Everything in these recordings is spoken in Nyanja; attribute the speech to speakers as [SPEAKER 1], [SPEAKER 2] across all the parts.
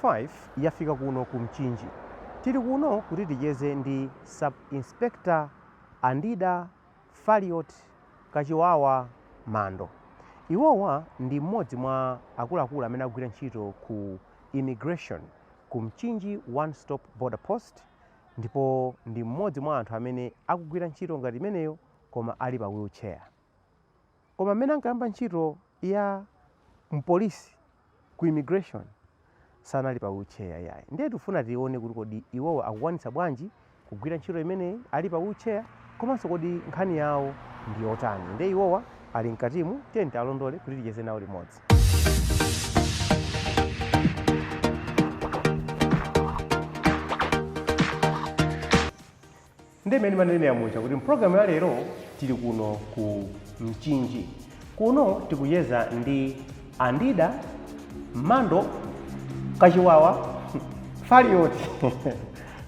[SPEAKER 1] 5 yafika kuno ku Mchinji. Tili kuno kuti ticheze ndi Sub Inspector Andida Faliot Kachiwawa Mando. Iwowa ndi mmodzi mwa akuluakulu amene akugwira ntchito ku immigration ku Mchinji One Stop Border Post, ndipo ndi mmodzi mwa anthu amene akugwira ntchito ngati imeneyo koma ali pa wheelchair. Koma mmene ankayamba ntchito ya mpolisi ku immigration sanali pa wheelchair yayi. Ndiye tifuna tione kuti kodi iwowa akukwanitsa bwanji kugwira ntchito imeneyi ali pa wheelchair, komanso kodi nkhani yawo ndi yotani. Ndiye iwowa ali mkatimu, tiyeni tialondole kuti ticheze nawo limodzi. Ndi mmene manenera muja kuti mpulogalamu ya lero tili kuno ku Mchinji. Kuno tikucheza ndi Andida Mando Kachiwawa Faliot.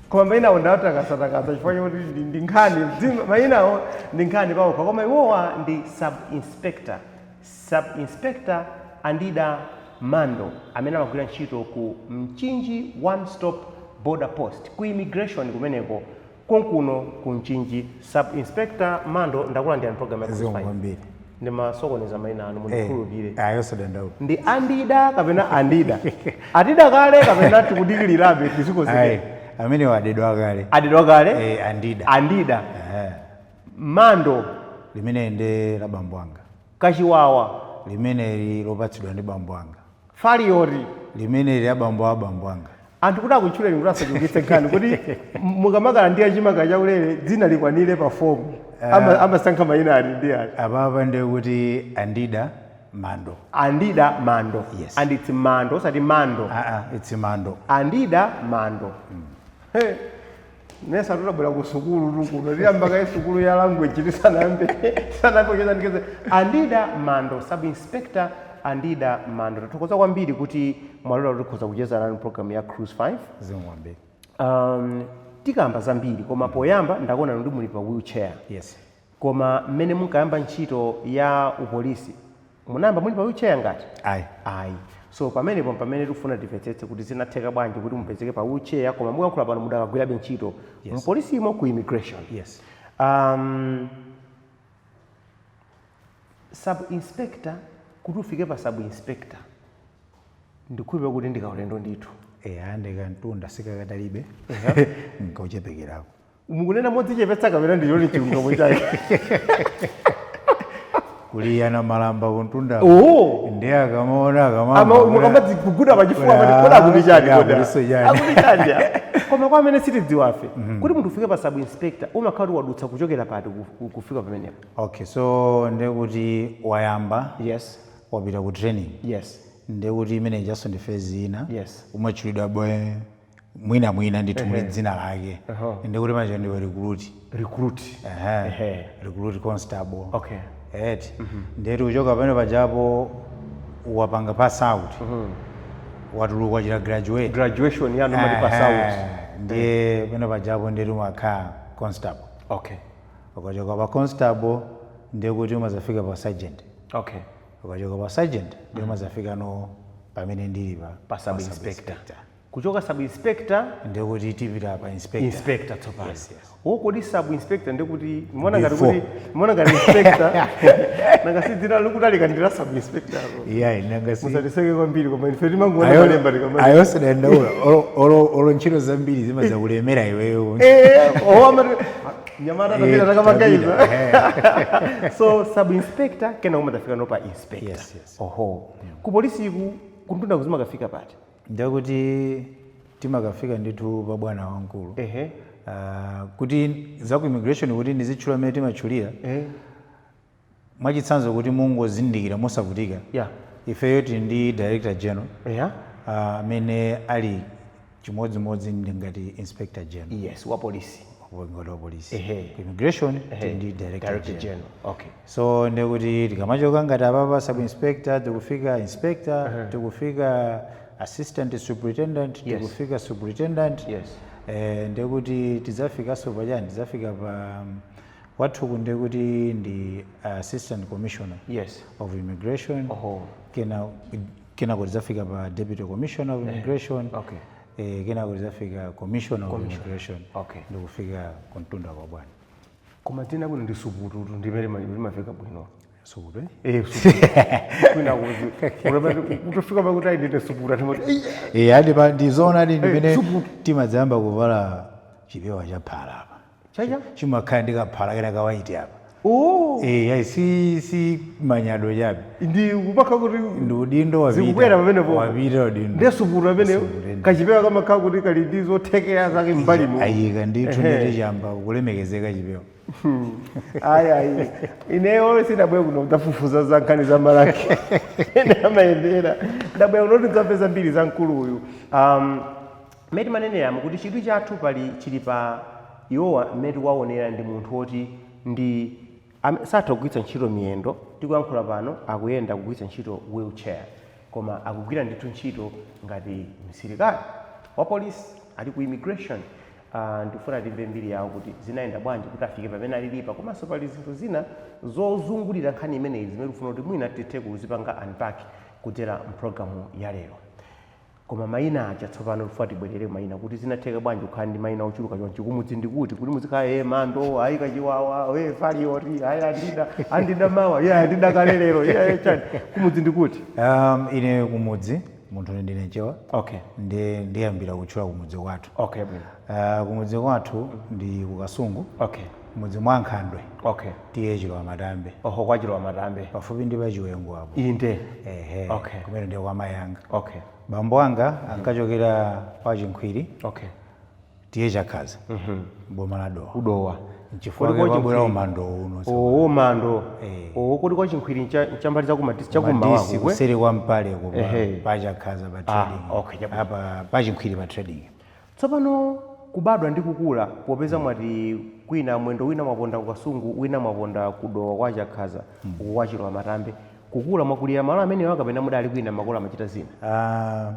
[SPEAKER 1] Koma mayinawo ndawatakasa chifukwa choti ndi nkhani, mayinawo ndi nkhani paokha, koma iwowa ndi sub inspector, Sub Inspector Andida Mando amene amagwira ntchito ku Mchinji One Stop Border Post ku immigration kumeneko konkuno ku Mchinji. Sub Inspector Mando, ndakulandirani program ya Cruise
[SPEAKER 2] Zikomo
[SPEAKER 1] 5.
[SPEAKER 2] kwambiri.
[SPEAKER 1] Ndimasokoneza mayina anu, mundikhululukire.
[SPEAKER 2] Ayi, osadandaula.
[SPEAKER 1] Ndi Andida kapena Andida? Atida kale kapena tikudikirirabe
[SPEAKER 2] Ayi,
[SPEAKER 1] tizikonzekera?
[SPEAKER 2] amene wadedwa kale.
[SPEAKER 1] Adedwa kale?
[SPEAKER 2] Eh, Andida.
[SPEAKER 1] Andida.
[SPEAKER 2] Eh,
[SPEAKER 1] Mando.
[SPEAKER 2] Limene ndi la bambo anga.
[SPEAKER 1] Kachiwawa.
[SPEAKER 2] Limeneli lopatsidwa ndi bambo anga.
[SPEAKER 1] Falioti.
[SPEAKER 2] Limeneli la bambo a bambo anga.
[SPEAKER 1] Anthu kuti akutchuleni kuti asachulukitse nkhani, kuti mukamakala ndi chimanga chaulere dzina likwanire pa fomu, amasankha mayina ati ndi ati?
[SPEAKER 2] Apapa ndiye kuti Andida Mando.
[SPEAKER 1] Andida Mando.
[SPEAKER 2] Yes.
[SPEAKER 1] And it's Mando, osati Mando.
[SPEAKER 2] Ah ah, it's Mando.
[SPEAKER 1] Andida Mando. Hey. Nesa tutabwera ku sukulu tukuno, tiyamba kaye sukulu ya language tisanayambe kucheza ndikeze. Andida Mando, Sub Inspector Andida Mando, tathokoza kwambiri kuti mwalola kuti tikhoza kucheza nanu program ya Cruise 5.
[SPEAKER 2] Zikomo kwambiri.
[SPEAKER 1] Tikamba zambiri, koma poyamba ndakuona kuti muli pa wheelchair.
[SPEAKER 2] Yes.
[SPEAKER 1] Koma mmene munkayamba ntchito ya upolisi munayamba muli pa wheelchair ngati?
[SPEAKER 2] Ayi.
[SPEAKER 1] Ayi. So pamenepo pamene tikufuna timvetsetse kuti zinatheka bwanji kuti mupezeke pa wheelchair koma muyankhula pano mudakagwirabe ntchito mpolisimo ku immigration.
[SPEAKER 2] Yes.
[SPEAKER 1] Sub inspector, kuti ufike pa sub inspector ndikhulupirira kuti ndikaulendo ndithu.
[SPEAKER 2] Eh, andikantunda sikakatalibe, nkauchepekerako.
[SPEAKER 1] Mukunena modzichepetsa kapena ndichoni chilungamo chake?
[SPEAKER 2] Kuliyana malamba kuntunda.
[SPEAKER 1] Oh.
[SPEAKER 2] Ndiye akamaona akamamba
[SPEAKER 1] Mukamadziguguda pachifuwa pati kodi akuti chani kodi?
[SPEAKER 2] Akuti chani?
[SPEAKER 1] Akuti chani? Koma kwa amene sitidziwafe, kuti munthu ufike pa sub inspector umakhala kuti wadutsa kuchokera pati kufika pamenepo?
[SPEAKER 2] Okay, so ndiye kuti wayamba wapita ku training. Ndiye kuti imene ijaso ndi phase ina. Umatchulidwa bwe mwina mwina ndithu muli dzina lake. Ndiye kuti macho ndiwe recruit.
[SPEAKER 1] Recruit.
[SPEAKER 2] Ehe. Recruit constable. Eti. Ndiye kuchoka pamene pajapo wapanga pass out. Watuluka, wachita graduate.
[SPEAKER 1] Graduation yanu mati pass out.
[SPEAKER 2] Ndiye pamene pajapo ndiye umakhala constable. Ukachoka pa constable ndiye kuti umazafika pa sergeant. Ukachoka pa sergeant ndiye umazafika no pamene ndili pa
[SPEAKER 1] Pa sub inspector. Kuchoka sub inspector
[SPEAKER 2] ndiye kuti tipita pa inspector.
[SPEAKER 1] Inspector tsopano.
[SPEAKER 2] Yes.
[SPEAKER 1] Wo kodi sub inspector ndikuti muona ngati
[SPEAKER 2] Before.
[SPEAKER 1] kuti muona ngati inspector nanga si dzina likutalika ndila sub inspector?
[SPEAKER 2] Yeah, nanga si
[SPEAKER 1] Musatiseke kwambiri, koma ife timangoona malemba tikamati.
[SPEAKER 2] Ayo, osadandaula. Olo ntchito zambiri zimazakulemera iweyo.
[SPEAKER 1] Eh, oh, amati nyamata tapita takamangaiza.
[SPEAKER 2] Tapita.
[SPEAKER 1] So sub inspector, kena umatafika no pa inspector.
[SPEAKER 2] Yes.
[SPEAKER 1] Oho, ku polisi ku kuntunda kuzimakafika pati?
[SPEAKER 2] Ndekuti timakafika ndithu pa bwana wamkulu.
[SPEAKER 1] Ehe.
[SPEAKER 2] Kuti za ku immigration kuti ndizitchula mmene timatchulira, mwachitsanzo kuti mungozindikira mosavutika, ifeyo tili ndi director general amene ali chimodzimodzi ndi ngati inspector general.
[SPEAKER 1] Yes, wa polisi.
[SPEAKER 2] Ngati wa polisi.
[SPEAKER 1] Ehe.
[SPEAKER 2] Ku immigration tili ndi director
[SPEAKER 1] Director
[SPEAKER 2] general.
[SPEAKER 1] general, okay.
[SPEAKER 2] So ndekuti tikamachoka ngati apapa sub inspector, tikufika inspector, tikufika assistant superintendent, tikufika superintendent. Eh, ndekuti tidzafikanso pachani, tidzafika pa kwathuku ndekuti ndi assistant commissioner of immigration.
[SPEAKER 1] Oho.
[SPEAKER 2] Kena Kenako tidzafika pa deputy commissioner of immigration. Kenako tidzafika commissioner of immigration. Ndikufika kuntunda kwa bwana.
[SPEAKER 1] Koma dzina bwino ndi supututu, ndimene limafika bwino.
[SPEAKER 2] Suputu.
[SPEAKER 1] Eh, suputu. Kwina kuti kutofika pakuti ayi, ndine suputu, atimati
[SPEAKER 2] Adi pa ndizoona adi ndimene
[SPEAKER 1] Suputu.
[SPEAKER 2] timadzayamba kuvala chipewa cha phala apa.
[SPEAKER 1] Chacha.
[SPEAKER 2] Chimakhala ndi kaphala kena kawaiti apa.
[SPEAKER 1] Oh.
[SPEAKER 2] Ayi, si manyado chabe.
[SPEAKER 1] Ndi kupakha kuti
[SPEAKER 2] Ndi udindo wapita.
[SPEAKER 1] Zikubwera pamenepo.
[SPEAKER 2] Wapita udindo.
[SPEAKER 1] Ndiye suputu ameneyo.
[SPEAKER 2] Suputu.
[SPEAKER 1] Kachipewa kamakhala kuti kali ndi zothekera zake m'mbalimo.
[SPEAKER 2] Ayika ndithu, nditi chamba kulemekezeka chipewa.
[SPEAKER 1] Ayi, ayi, ineyo sindabwera kuno kudzafufuza za nkhani za ma rank ene amayendera. Ndabwera kuno tidzapeza mbiri za mkulu uyu. Mmene timanenera kuti chidwi chathu pali chili pa iwowa, mmene tikuwaonera ndi munthu woti ndi satha kugwiritsa ntchito miyendo. Tikuyankhula pano akuyenda kugwiritsa ntchito wheelchair, koma akugwira ndithu ntchito ngati msilikali wa polisi, ali ku immigration. Ndifuna timve mbiri yawo kuti zinayenda bwanji kuti afike pamene alilipa, komanso pali zinthu zina zozungulira nkhani imeneyi zimene tikufuna kuti mwina tithe kuzipanga unpack kudzera mpulogalamu ya lero. Koma mayina aja tsopano tifuna tibwerere mayina, kuti zinatheka bwanji kukhala ndi mayina ochuluka chonchi? Kumudzi ndikuti kuti muzikhala ye Mando, ayi Kachiwawa, ye Falioti, ayi Andida, Andida mawa, ye Andida kalelero, ye chani? Kumudzi ndikuti?
[SPEAKER 2] Ine kumudzi munthu ndine Chewa. Ndi ndiyambira kutchula kumudzi kwathu.
[SPEAKER 1] Okay, bwino.
[SPEAKER 2] Kumudzi kwathu ndi kuKasungu, mudzi mwa Nkhandwe, T/A Chilowa Matambe.
[SPEAKER 1] Oho, kwa Chilowa Matambe.
[SPEAKER 2] Pafupi ndi pachiwengo apo.
[SPEAKER 1] Inde.
[SPEAKER 2] Ehe. Kumene ndiye kwa mayanga. Bambo anga ankachokera kwa Chinkhwiri, T/A Chakhaza, boma la Dowa.
[SPEAKER 1] Udowa.
[SPEAKER 2] Nchifukwa
[SPEAKER 1] Kodi kwa
[SPEAKER 2] kwabwera
[SPEAKER 1] Chinkhwiri-
[SPEAKER 2] umando uno.
[SPEAKER 1] Oo, mando.
[SPEAKER 2] Eh.
[SPEAKER 1] Oo, kodi kwa Chinkhwiri nchambali zakumadisi
[SPEAKER 2] Madisi.
[SPEAKER 1] chakummawa?
[SPEAKER 2] Kuseri kwa Mpaleko pa, pachakhaza pa trading.
[SPEAKER 1] Okay, chabwino.
[SPEAKER 2] Apa pa Chinkhwiri pa trading.
[SPEAKER 1] Tsopano kubadwa ndi kukula, popeza mwati kwina mwendo wina mwaponda kuKasungu, wina mwaponda kuDowa kwa Chakhaza, uku kwa Chilowa Matambe, kukula mwakulira malo amenewa kapena mudali kwina, makolo amachita zina?
[SPEAKER 2] Ah,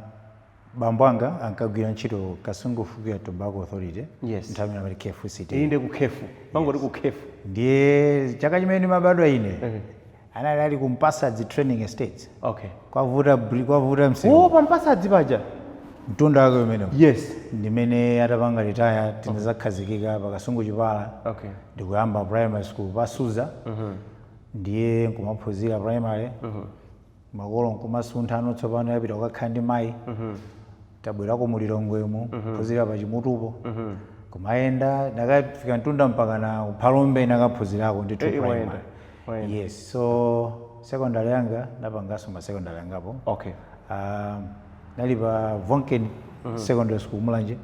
[SPEAKER 2] bambo anga ankagwira ntchito Kasungu Fukuya Tobacco Authority. Nthawi imene amati KFCT.
[SPEAKER 1] Inde, kukhefu, pangoti kukhefu.
[SPEAKER 2] Ndiye chaka chimene ndimabadwa ine anali ali ku Mpasadzi Training Estates. Kwavuta kwavuta msewu.
[SPEAKER 1] O, pampasadzi paja.
[SPEAKER 2] Mtunda wake umenewo. Ndimene atapanga retire tinazakhazikika pa Kasungu Chipala. Ndikuyamba primary school pasuza, ndiye nkumaphunzira primary. Makolo nkumasunthano, tsopano yapita kukakhala ndi mayi, tabwerako mulilongwemo, phunzira pa Chimutupo, kumayenda ndakafika mtunda mpaka na kuPhalombe, ndakaphunzirako ndithu
[SPEAKER 1] Eh,
[SPEAKER 2] primary.
[SPEAKER 1] Wayenda, wayenda.
[SPEAKER 2] Yes, so secondary yanga ndapanganso ma secondary angapo. Nali pa Vonken Secondary School, Mulanje.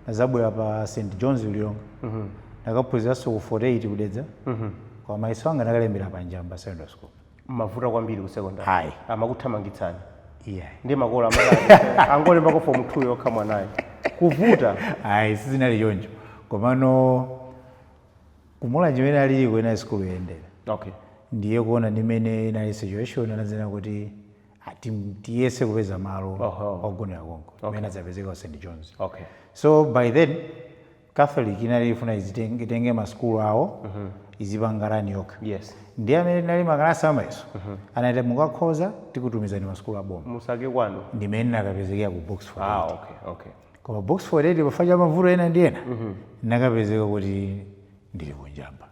[SPEAKER 2] Nazabwera pa St John's Lilongwe. Ndakaphunziranso ku 48 kuDedza. Koma mayeso anga ndakalembera pa Njamba Secondary School.
[SPEAKER 1] Mavuta kwambiri ku secondary?
[SPEAKER 2] Ayi.
[SPEAKER 1] Amakuthamangitsani?
[SPEAKER 2] Yeah.
[SPEAKER 1] Ndi makolo amati angolembako form 2 yokha mwanayo, kuvuta?
[SPEAKER 2] Ayi, sizinali choncho, komano kuMulanje imene aliliko inali sikulu yoyendera. Ndiye kuona ndimene inali situation, anazena kuti tiyese kupeza malo ogonera konko, imene adzapezeka ku St John's. So by then Catholic inali ifuna itenge masukulu awo, izipanga run yokha. Ndiye amene tinali makalasi amayeso anati mukakhoza tikutumizani masukulu aboma.
[SPEAKER 1] Musake kwanu.
[SPEAKER 2] Ndimene nakapezekera ku Box 48.
[SPEAKER 1] Ah, okay.
[SPEAKER 2] Koma Box 48 pafa cha mavuto ena ndi ena, nakapezeka kuti ndili kunjamba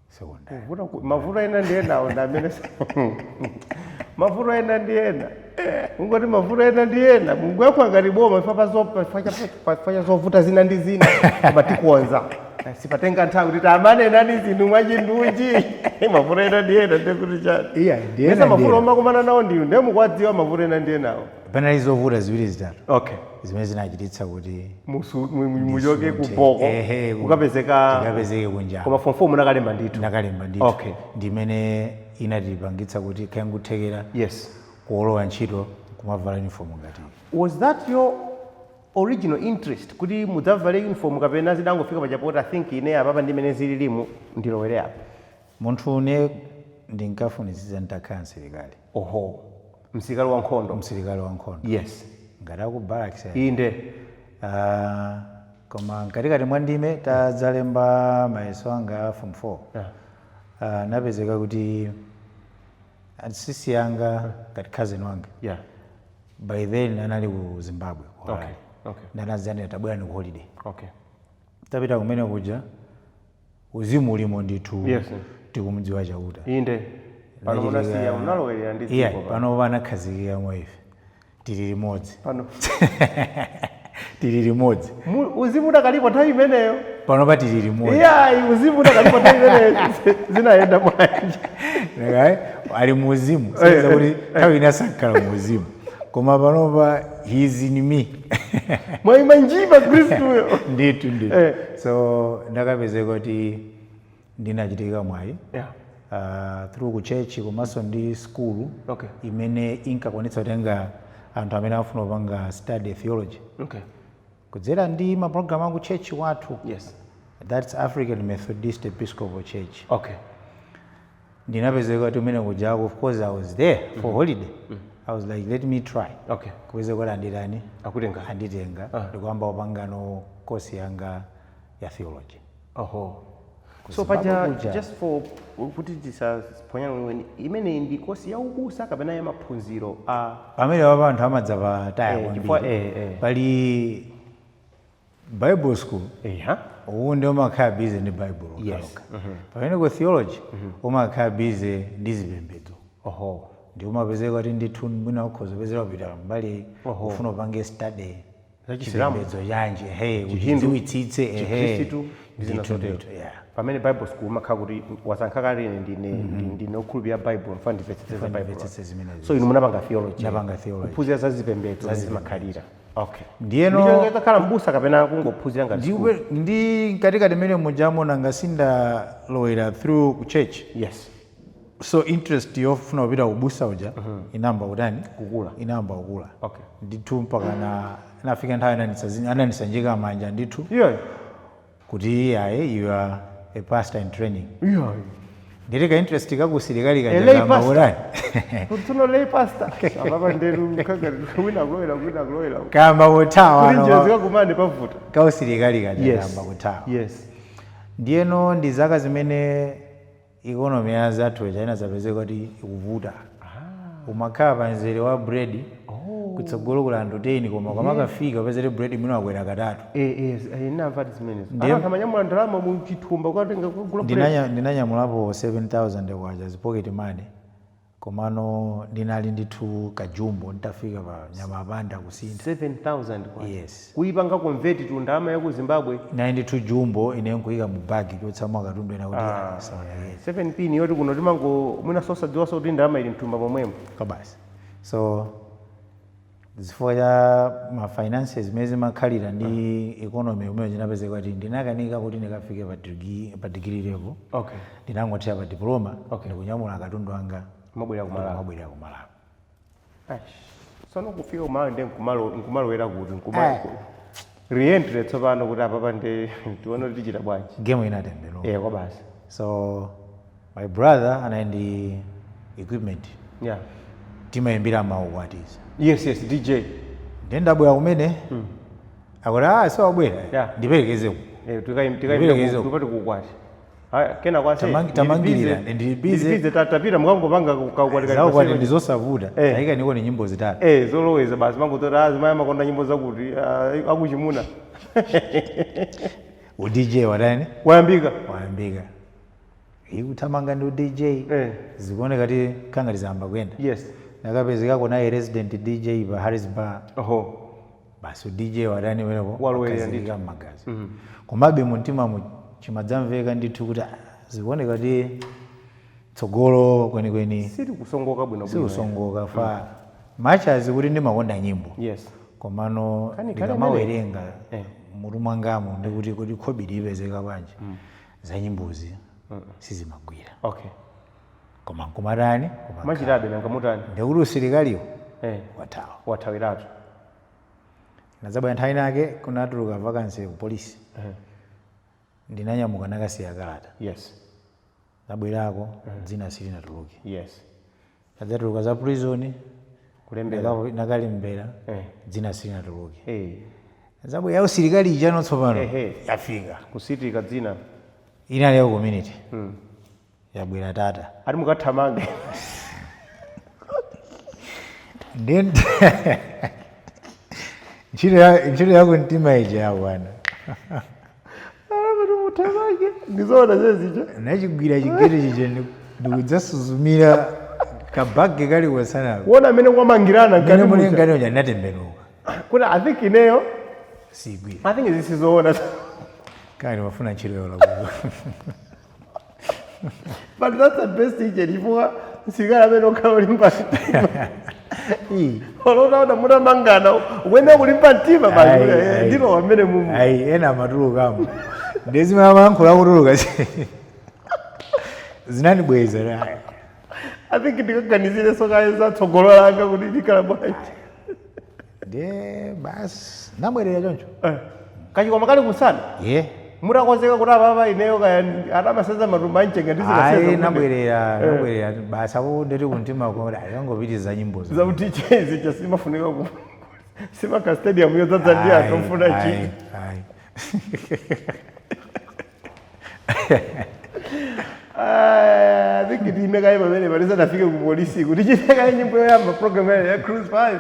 [SPEAKER 2] Secondary.
[SPEAKER 1] Mavuto ena ndi enawo ndi amene mavuto ena ndi ena, ungoti mavuto ena ndi ena, munguyakhula ngati boma ifa cha zovuta zina ndi zina, koma tikuonza, sipatenga nthawi kuti tamanenani zinthu mwachindunji. Mavuto ena ndi ena ndekuti chani?
[SPEAKER 2] Iya, ndi ena
[SPEAKER 1] Mesa
[SPEAKER 2] ndi
[SPEAKER 1] mavuto
[SPEAKER 2] ena.
[SPEAKER 1] omakumana nawo ndiyu, ndiye mukuwadziwa mavuto ena ndi enawo.
[SPEAKER 2] Panali zovuta ziwiri zitatu zimene zinachititsa kuti
[SPEAKER 1] Muchoke
[SPEAKER 2] ndisunthe.
[SPEAKER 1] kuboko
[SPEAKER 2] Ehe,
[SPEAKER 1] kukapezeka
[SPEAKER 2] tikapezeke kunjamba.
[SPEAKER 1] Koma form 4 munakalemba ndithu?
[SPEAKER 2] Ndakalemba ndithu. Ndimene inatipangitsa kuti khayanguthekera kuolowa ntchito kumavala uniform ngati.
[SPEAKER 1] Was that your original interest kuti mudzavale uniform, kapena zidangofika pachapoti, "I think ine apapa ndimene zililimu ndilowere apa"?
[SPEAKER 2] Munthu une ndinkafunitsitsa nditakhala msilikali.
[SPEAKER 1] Oho, msilikali wa nkhondo.
[SPEAKER 2] Msilikali wa nkhondo. Ngati aku barracks.
[SPEAKER 1] Inde.
[SPEAKER 2] Ah, koma mkatikati mwa ndime tadzalemba mayeso anga a form 4, napezeka kuti Asisi yanga, ngati cousin wanga, by then anali ku Zimbabwe, ku Harare. Ndanazani tabwera ni ku holiday. Tapita kumene kuja, uzimu ulimo ndithu. Tikumudziwa Chauta.
[SPEAKER 1] Inde, pano munasiya, munalowerera ndi
[SPEAKER 2] Iya.
[SPEAKER 1] dziko pano.
[SPEAKER 2] Pano panakhazikika mwa ife, tili limodzi.
[SPEAKER 1] Pano
[SPEAKER 2] Tili limodzi.
[SPEAKER 1] Uzimu udakalipo nthawi imeneyo?
[SPEAKER 2] Pano tili limodzi.
[SPEAKER 1] Iyayi, uzimu udakalipo nthawi imeneyo? Zinayenda bwanji?
[SPEAKER 2] Okay? Ali muuzimu, seza kuti nthawi ina sakhala muuzimu, koma panopa he is in me.
[SPEAKER 1] Mwayima njipa Khristuyo.
[SPEAKER 2] Ndithu, ndithu. So ndakapezeka kuti ndinachitika mwayi through ku church komanso ndi school imene inkakwanitsa kutenga anthu amene afuna kupanga study theology kudzera ndi mapulogalamu aku church kwathu. That's African Methodist Episcopal Church. Ndinapezeka kuti umene kujako, of course I was there for holiday, I was like, "Let me try." Kupeza kuti andirani?
[SPEAKER 1] Akutenga.
[SPEAKER 2] Anditenga, ndikuyamba kupangano course yanga ya theology.
[SPEAKER 1] Oho, so
[SPEAKER 2] Zimbabwe
[SPEAKER 1] paja
[SPEAKER 2] kuja.
[SPEAKER 1] just for kuti tisaphonyane weni, imeneyi ndi kosi ya ubusa kapena ya maphunziro a
[SPEAKER 2] Pamene papa anthu amadza pataya
[SPEAKER 1] Chifukwa
[SPEAKER 2] kwambiri. Pali Bible school, uwu ndi umakhala busy ndi Bible okhaokha, pamene ku theology umakhala busy ndi zipembedzo. Ndi umapezeka kuti ndithu mwina ukhoza kupezera kupita mbali ufuna upange study
[SPEAKER 1] Za Chisilamu.
[SPEAKER 2] chipembedzo chanji, ehe,
[SPEAKER 1] Chihindu,
[SPEAKER 2] uchidziwitsitse, ehe.
[SPEAKER 1] Chikhristu ndi zina
[SPEAKER 2] Ndithu,
[SPEAKER 1] zotero.
[SPEAKER 2] ndithu, yeah.
[SPEAKER 1] Pamene Bible school umakhala kuti wasankha kale, ine ndine okhulupirira Bible, mfana ndimvetsetse za Bible.
[SPEAKER 2] Ndimvetsetse zimenezo.
[SPEAKER 1] So inu munapanga theology?
[SPEAKER 2] Ndinapanga theology.
[SPEAKER 1] Kuphunzira za zipembedzo zimakhalira, okay.
[SPEAKER 2] Ndiyeno
[SPEAKER 1] Ndicho mbusa kapena kungophunzira ngati school?
[SPEAKER 2] Ndi mkatikati mene mujamo, nanga sindalowera through ku church, so interest yofuna kupita kubusa uja inamba kutani?
[SPEAKER 1] Kukula.
[SPEAKER 2] Inamba kukula ndithu, mpaka na nafika nthawi ananisanjika manja ndithu kuti, "Aye, you are a pastor in training." Nditi ka interest kakusilikali
[SPEAKER 1] A lay
[SPEAKER 2] kaja
[SPEAKER 1] pastor.
[SPEAKER 2] kutani?
[SPEAKER 1] Tsono lay pastor apapa nderu wina kulowera, wina kulowera
[SPEAKER 2] Kamba kuthawa.
[SPEAKER 1] Kuti njira
[SPEAKER 2] Ano
[SPEAKER 1] zikakumane pavuta.
[SPEAKER 2] Kausilikali kaja kamba kuthawa. Ndiyeno ndi zaka zimene economy ya zathu china zapezeka kuti ikuvuta. Umakhala pa mzere wa bread, kutsogolo kula anthu 10, koma kamakafika upezere bread mwina wakwera katatu.
[SPEAKER 1] Namva zimenezo. Anthu amanyamula ndalama mu chithumba kukatenga kugula bread.
[SPEAKER 2] Ndinanyamulapo 7000 kwacha pocket money, komano ndinali ndithu kajumbo, nditafika pa Nyamapanda kusintha.
[SPEAKER 1] 7000 kwacha?
[SPEAKER 2] Yes.
[SPEAKER 1] Kuipanga convert to ndalama ya ku Zimbabwe?
[SPEAKER 2] 92 jumbo, ine nkuyika mu bagi chotsamo katundu ena kuti asaonekere.
[SPEAKER 1] 7 pin yoti kuno timango mwina sosadziwanso kuti ndalama ili mthumba momwemo.
[SPEAKER 2] Kabasi. So zifukwa cha ma finances zimene zimakhalira ndi economy umene, zinapezeka kuti ndinakanika kuti ndikafike pa degree level. Ndinangothera pa diploma. Ndikunyamula katundu anga.
[SPEAKER 1] Mabwera kumalawi.
[SPEAKER 2] Ndimabwerera kumalawi.
[SPEAKER 1] Tsono kufika kumalawi ndi nkumalowera kuti reentry tsopano, kuti apapa ndi tione kuti tichita bwanji?
[SPEAKER 2] Game inatembenuka.
[SPEAKER 1] Kwa basi.
[SPEAKER 2] So my brother anali ndi equipment, timayimbira maukwatiza.
[SPEAKER 1] Yes, DJ.
[SPEAKER 2] Ndiye ndabwera kumene, akuti, "Ah, so wabwera, ndiperekezeko." Ndiperekeze.
[SPEAKER 1] Tupate kukwati. Haya, kena kwase.
[SPEAKER 2] Tamangirira, ndili busy.
[SPEAKER 1] Busy, tapita mukangopanga kaukwati.
[SPEAKER 2] Zaukwati ndizosavuta. Tayika niko ni nyimbo zitatu.
[SPEAKER 1] Zoloweza basi, mangototi azimaya makonda nyimbo zakuti akuchimuna.
[SPEAKER 2] U DJ watani?
[SPEAKER 1] Wayambika.
[SPEAKER 2] Wayambika. Ikuthamanga ndi u DJ. Zikuoneka ti khanga lizamba kuyenda. Nakapezekako naye resident DJ pa Harris Bar. Basi, u DJ watani weneko?
[SPEAKER 1] Walowera.
[SPEAKER 2] Wakazikika m'magazi. Komabe mumtima mu chimadzamveka ndithu kuti zikuoneka ti tsogolo kwenikweni
[SPEAKER 1] sili kusongoka bwino bwino.
[SPEAKER 2] Sikusongoka fa machazi kuti ndimakonda nyimbo, komano
[SPEAKER 1] Kani
[SPEAKER 2] ndikamawerenga mutu mwangamo ndikuti kuti khobidi ipezeka bwanji, za nyimbozi sizimagwira. Koma nkumatani? Koma
[SPEAKER 1] Machitabe nanga mutani?
[SPEAKER 2] Ndikuti usilikaliwo wathawa.
[SPEAKER 1] Wathawiratu.
[SPEAKER 2] Nazabwera nthawi nake kunatuluka vacancy ku polisi. Ndinanyamuka, nakasiya kalata. Nabwerako, dzina silinatuluke. Adzatuluka za prison.
[SPEAKER 1] Kulembera.
[SPEAKER 2] Nakalembera, dzina silinatuluke. Zabwera usilikali ijano tsopano yafika.
[SPEAKER 1] Kusitika dzina.
[SPEAKER 2] Inali ya community, yabwera tata.
[SPEAKER 1] Ati mukathamange.
[SPEAKER 2] Ndiye ntchito yako mtima ija yakwana.
[SPEAKER 1] Kuti muthamange, ndizoona zezija.
[SPEAKER 2] Nachigwira chigeti chija, ndikudzasuzumira kabagi kali kusanako.
[SPEAKER 1] Kuona amene kwamangirana
[SPEAKER 2] mene
[SPEAKER 1] mkati
[SPEAKER 2] muli
[SPEAKER 1] muja.
[SPEAKER 2] mkati uja, natembenuka.
[SPEAKER 1] Kuti I think ineyo
[SPEAKER 2] Sigwira.
[SPEAKER 1] I think izi sizoona.
[SPEAKER 2] Kani mafuna ntchito yolakuka.
[SPEAKER 1] But that's the best agent, chifukwa msikali amene okhala olimba mtima, olotaona mutamangana, ukuyenera kulimba mtima basi.
[SPEAKER 2] Ayi,
[SPEAKER 1] kuti,
[SPEAKER 2] ayi.
[SPEAKER 1] Ndilo amene mumu.
[SPEAKER 2] Ayi, ena amatulukamo, ndezimamayankhula kutuluka, zinandibweza.
[SPEAKER 1] I think ndikaganizire sokaye za tsogolo langa kuti ndikhala bwanji.
[SPEAKER 2] Ndiye basi, nabwerera choncho.
[SPEAKER 1] Kachikwama kali kusana?
[SPEAKER 2] Ye.
[SPEAKER 1] Mutakonzeka kuti apapa ineyo kaya atamasenza matumba amchenga.
[SPEAKER 2] Ayi.
[SPEAKER 1] Ndizikaseza.
[SPEAKER 2] Nabwerera basi. Apo ndeti kumtima kuti ayangopitiza nyimbo za
[SPEAKER 1] Za uDJ zija simafunika ku simaka stadium yodzadza ndi anthu ofuna ntchito.
[SPEAKER 2] Ayi.
[SPEAKER 1] I think ndiyime kaye pamene patisanafike ku polisi kuti chite kaye nyimbo yoyamba. Program ya Cruise 5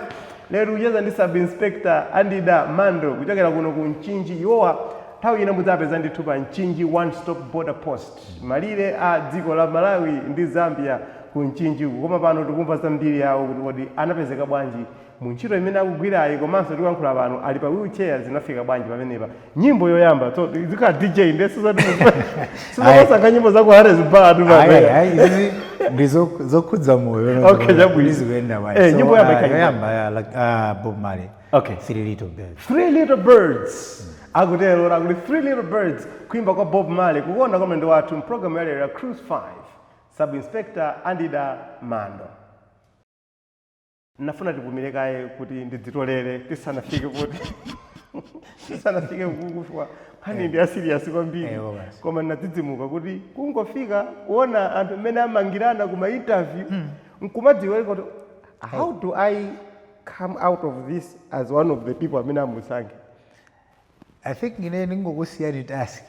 [SPEAKER 1] lero kucheza ndi Sub Inspector Andida Mando kuchokera kuno ku Mchinji. Iwowa nthawi ina mudzapeza ndithu pa Mchinji One Stop Border Post, malire a dziko la Malawi ndi Zambia ku Mchinji uku. Koma pano tikumva zambiri yawo kuti kodi anapezeka bwanji mu ntchito imene akugwirayi, komanso tikuyankhula pano ali pa wheelchair, zinafika bwanji pamenepa. Nyimbo yoyamba, so zikhala DJ nde sizomasankha nyimbo zaku Harris Bar tu.
[SPEAKER 2] Ayi.
[SPEAKER 1] Pano.
[SPEAKER 2] Ayi, izi ndi zokhudza moyo.
[SPEAKER 1] Okay, chabwino.
[SPEAKER 2] Zikuyenda bwanji.
[SPEAKER 1] Nyimbo yoyamba ikhala
[SPEAKER 2] yoyamba ya like, Bob Marley. Three Little Birds.
[SPEAKER 1] Three Little Birds, akutero akuti Three Little Birds, kuimba kwa Bob Marley. Kukonda kwa mlendo wathu mpulogalamu ya lero ya Cruise 5, Sub Inspector Andida Mando. Nafuna tipumire kaye kuti ndidzitolere tisanafike kukufa. Nkhani ndi aserious kwambiri.
[SPEAKER 2] Basi.
[SPEAKER 1] Koma ndinadzidzimuka kuti kungofika kuona anthu mmene amangirana kuma interview, nkumadziwa kuti how do I come out of this as one of the people amene amusankhe?
[SPEAKER 2] I think ine ndingokusiyani task.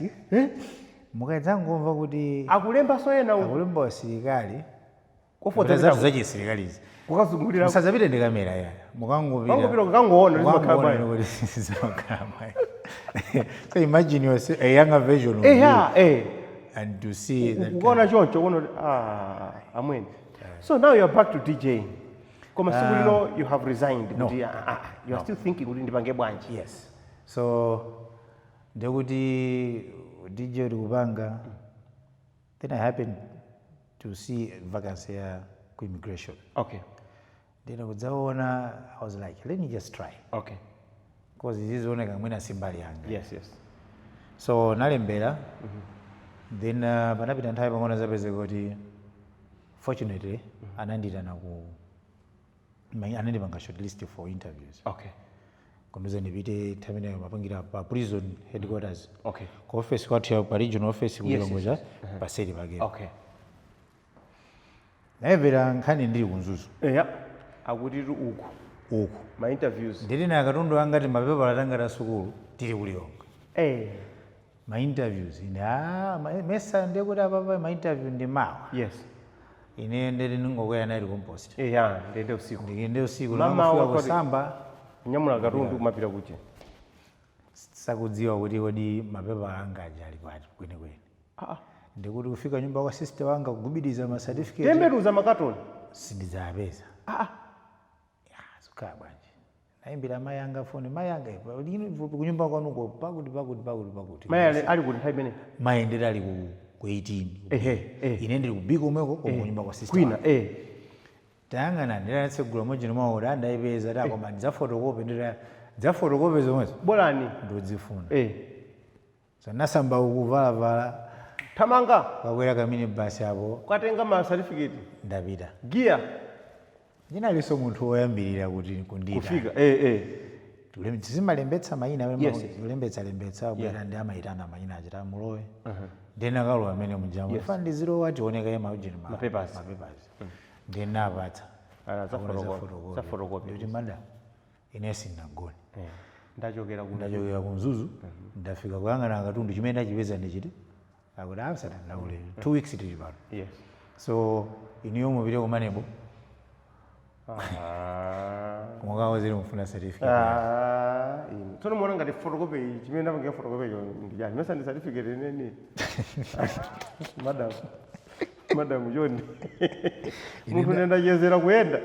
[SPEAKER 2] Mukadzangomva kuti
[SPEAKER 1] akulembaso ena uku.
[SPEAKER 2] Akulemba asilikali.
[SPEAKER 1] Kofodza.
[SPEAKER 2] Zathu zachisilikalizi.
[SPEAKER 1] Kukazungulira.
[SPEAKER 2] Musadzapite ndi kamera ya, mukangopita.
[SPEAKER 1] Mukangopita kukangoona zimakhala
[SPEAKER 2] Mukangoona
[SPEAKER 1] bwanji.
[SPEAKER 2] kuti zimakhala bwanji. So imagine yourself, a younger version of you,
[SPEAKER 1] ya
[SPEAKER 2] and to see that.
[SPEAKER 1] Kukaona choncho kuona kuti ah, amweni. So now you are back to DJ, koma siku lino you have resigned kuti you are still thinking kuti ndipange bwanji?
[SPEAKER 2] Yes, so ndekuti DJ tikupanga, then I happened to see vacancy ya ku immigration. Then kudzaona, I was like, let me just try, because zizioneka mwina simbali yanga. So nalembera, then panapita nthawi pang'ono, zapezeka kuti fortunately ananditana ku anandipanga shortlist for interviews. Kundiuza ndipite, nthawi imeneyo mapangira pa prison headquarters, ku office kwathu pa regional office kulilongoja paseri pake. Nayimvera nkhani ndili ku Mzuzu.
[SPEAKER 1] Eya, akuti uku
[SPEAKER 2] uku
[SPEAKER 1] ma interviews.
[SPEAKER 2] Ndili na katundu angati, mapepala tangati a sukulu, tili kulilonga. Ma interviews ine, mesa ndiye kuti apapa ma interview ndi mawa. Ine ndili ningokwera naili compost.
[SPEAKER 1] Eya, ndende usiku.
[SPEAKER 2] Ndikende usiku.
[SPEAKER 1] Mama
[SPEAKER 2] ndikangofika
[SPEAKER 1] kusamba
[SPEAKER 2] kusamba.
[SPEAKER 1] Kunyamula katundu kumapita kuche.
[SPEAKER 2] Sakudziwa kuti kodi mapepala anga aja ali pati kwenikweni. Ndikuti kufika nyumba kwa sister wanga, kugubidiza ma certificate.
[SPEAKER 1] Tembenuza makatoni.
[SPEAKER 2] Sindidzapeza. Zikhala bwanji? Nayimbira mayi anga foni, mayi anga, lino kunyumba kwanuko pakuti pakuti pakuti pakuti.
[SPEAKER 1] Mayi ali kuti nthawi imene?
[SPEAKER 2] Mayi ndeti ali ku 18.
[SPEAKER 1] Ehe, eh.
[SPEAKER 2] Ine ndili ku Biko komweko, koma kunyumba kwa sister
[SPEAKER 1] kwina
[SPEAKER 2] wanga. Tayang'ana, ndinatsegula mojini mwawo kuti andayipeza ta, koma ndidzaphotocopy, ndita dzaphotocopy zomwezo.
[SPEAKER 1] Bolani.
[SPEAKER 2] Ndikudzifuna. So nasamba ukuvalavala.
[SPEAKER 1] Thamanga.
[SPEAKER 2] Kakwera kamini basi apo.
[SPEAKER 1] Kukatenga ma certificate.
[SPEAKER 2] Ndapita.
[SPEAKER 1] Giya.
[SPEAKER 2] Ndinalinso munthu woyambirira kuti kundita.
[SPEAKER 1] Kufika.
[SPEAKER 2] Tizimalembetsa mayina.
[SPEAKER 1] Yes.
[SPEAKER 2] Kulembetsa lembetsa, bwera ndi amayitana mayina achita mulowe, ndena kalowa amene mujamu ifa ndizilowa tioneka maujini.
[SPEAKER 1] Mapapers.
[SPEAKER 2] Mapapers ndinapatsa.
[SPEAKER 1] Ala, za photocopy. Za photocopy.
[SPEAKER 2] Ndikuti madam, ine sindinagone.
[SPEAKER 1] Ndachokera ku
[SPEAKER 2] Ndachokera ku Mzuzu, ndafika kuyang'ana katundu, chimene ndachipeza ndichiti. Akuti amsadandaule, 2 weeks tili pano. So iniyo mupite kumanebo.
[SPEAKER 1] Ah.
[SPEAKER 2] Koma zili mufuna certificate.
[SPEAKER 1] Ah, inu tsono muona ngati photocopy chimene ndapangira photocopy cho ndi chani? Mesa ndi certificate ineni? Madam, madam, chonde, munthu nendachezera kuyenda.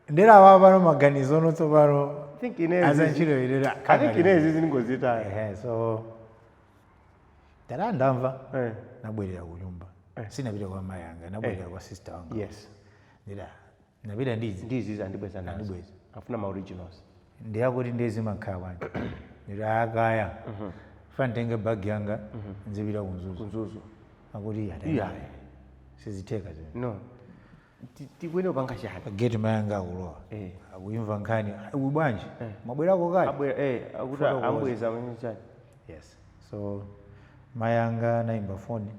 [SPEAKER 2] Ndera awa pano maganizo ono tsopano.
[SPEAKER 1] I think ine
[SPEAKER 2] aza ntchito ilera.
[SPEAKER 1] I think ine izi zingozitaya.
[SPEAKER 2] Ehe, so tala ndamva. Nabwerera ku nyumba. Sinapita kwa mayi anga, nabwerera kwa sister wanga. Ndida napita ndizi.
[SPEAKER 1] Ndizi andibweza nazo.
[SPEAKER 2] Andibweza.
[SPEAKER 1] Afuna ma originals.
[SPEAKER 2] Ndiyakuti ndizimakhala bwanji, nditi akaya fa nditenge bagi yanga nzipita ku Mzuzu.
[SPEAKER 1] Ku Mzuzu.
[SPEAKER 2] Akuti
[SPEAKER 1] Iya.
[SPEAKER 2] Sizitheka zimene.
[SPEAKER 1] No. Tikwene upanga chani?
[SPEAKER 2] Pageti mayi anga akulowa. Akuyimva nkhani, "Uyu bwanji mwabwerako kale?"
[SPEAKER 1] Abwera akuti
[SPEAKER 2] Fotokoza.
[SPEAKER 1] ambweza mwenye chani.
[SPEAKER 2] Yes, so mayi anga anayimba foni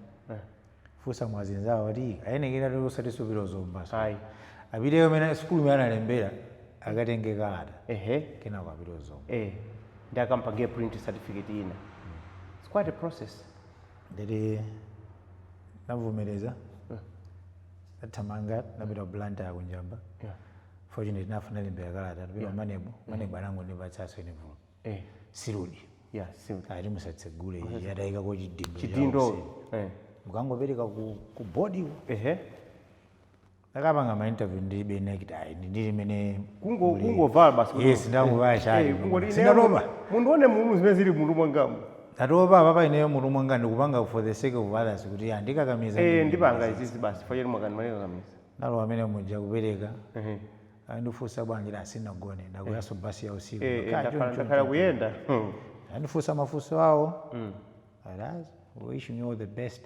[SPEAKER 2] fusa mwazinzawo ati ayenekera ti usatisupira zomba.
[SPEAKER 1] Ayi.
[SPEAKER 2] Apiteyo mene sukulu imene analembera akatenge kalata. Kenako apite zomba.
[SPEAKER 1] Ndakampange print certificate ina. It's quite a process.
[SPEAKER 2] Nditi navomereza, nathamanga napita ku Blantyre kunjamba. Fortunately nafa nalembera kalata, napita yeah. MANEB. MANEB anangondipatsaso envelope sealed.
[SPEAKER 1] Yeah, simple.
[SPEAKER 2] Ati musatsegule iyi, atayikako chidindo.
[SPEAKER 1] Chidindo.
[SPEAKER 2] Mukangopereka ku board. Ndakapanga ma interview ndilibe necktie, ndili mene.
[SPEAKER 1] Kungovala basi.
[SPEAKER 2] Yes, ndangovala chali.
[SPEAKER 1] Kungoti ine
[SPEAKER 2] Sindatopa.
[SPEAKER 1] Mundione mumu zimene zili mutu mwangamu.
[SPEAKER 2] Ndatopa papa, ineyo mutu mwanga ndikupanga for the sake of others kuti andikakamiza.
[SPEAKER 1] Ndipanga izizi basi fanyeni mwakani malikakamiza.
[SPEAKER 2] Nalowa amene muja kupereka. Andifunsa bwanji, la sinagone, ndakuyaso basi ya usiku.
[SPEAKER 1] Ndakhala
[SPEAKER 2] Choncho,
[SPEAKER 1] ndakhala kuyenda.
[SPEAKER 2] Andifunsa mafunso awo. Ati, "Wishing you all the best."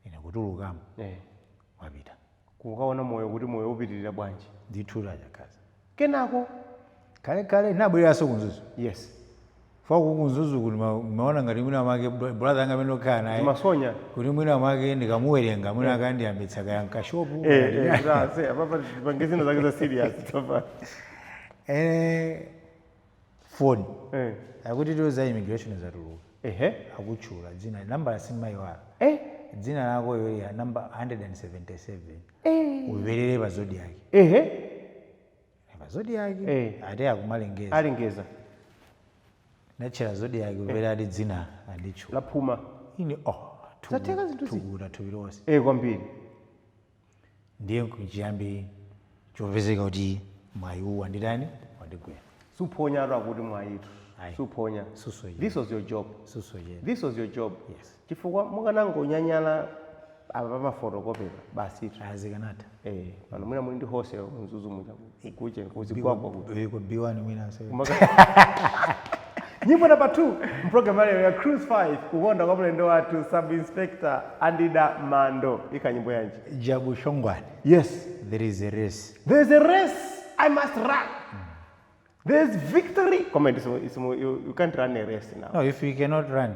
[SPEAKER 2] Ine kutulukamo. Wapita.
[SPEAKER 1] Kukaona moyo kuti moyo upitirira bwanji.
[SPEAKER 2] Ndithu chakaza.
[SPEAKER 1] Kenako?
[SPEAKER 2] Kale kale nabwereranso ku Mzuzu. Fa ku Mzuzu kuti maona ngati mwina mwake brother anga amene okhala naye
[SPEAKER 1] Zimasonya.
[SPEAKER 2] kuti mwina mwake ndikamuwerenga mwina akandiyambitsa kaya nkashopu.
[SPEAKER 1] Kuti apapa tipange zina zake za serious tsopano.
[SPEAKER 2] Phone. Akuti to za immigration zatuluka. Akutchula dzina, nambala simmayiwala. Dzina lako yoya namba 177. Uverere pa Zodiak. Pa Zodiak. Ate akumalengeza.
[SPEAKER 1] Alengeza.
[SPEAKER 2] Natchera Zodiak upere ati dzina anditchula.
[SPEAKER 1] Laphuma.
[SPEAKER 2] Ine oh
[SPEAKER 1] Zatheka zinthu zi.
[SPEAKER 2] Tukuta thupi lonse.
[SPEAKER 1] Kwambiri.
[SPEAKER 2] Ndiye kuchiyambi chopezeka kuti mwayiwu wanditani, wandigwera.
[SPEAKER 1] Suphonya atu akuti mwayitu.
[SPEAKER 2] Ayi.
[SPEAKER 1] Suphonya.
[SPEAKER 2] Susochera.
[SPEAKER 1] This was your job.
[SPEAKER 2] Susochera.
[SPEAKER 1] This was your job.
[SPEAKER 2] Yes.
[SPEAKER 1] Chifukwa mukanangonyanyala apa pamafotokopera basi tu.
[SPEAKER 2] Azikanatha.
[SPEAKER 1] Pano mwina muli ndi hose Mzuzu muja kuche kuzigwagwa kuti.
[SPEAKER 2] Ku B1 mwina se.
[SPEAKER 1] Nyimbo namba 2 mpulogalamu yalero ya Cruise 5, kukonda kwa mlendo wathu Sub Inspector Andida Mando, ika nyimbo yanji?
[SPEAKER 2] Jabu Shongwane.
[SPEAKER 1] Yes.
[SPEAKER 2] There is a race.
[SPEAKER 1] There's a race I must run. There's victory. Comment you can't run a race now.
[SPEAKER 2] No, if you cannot run.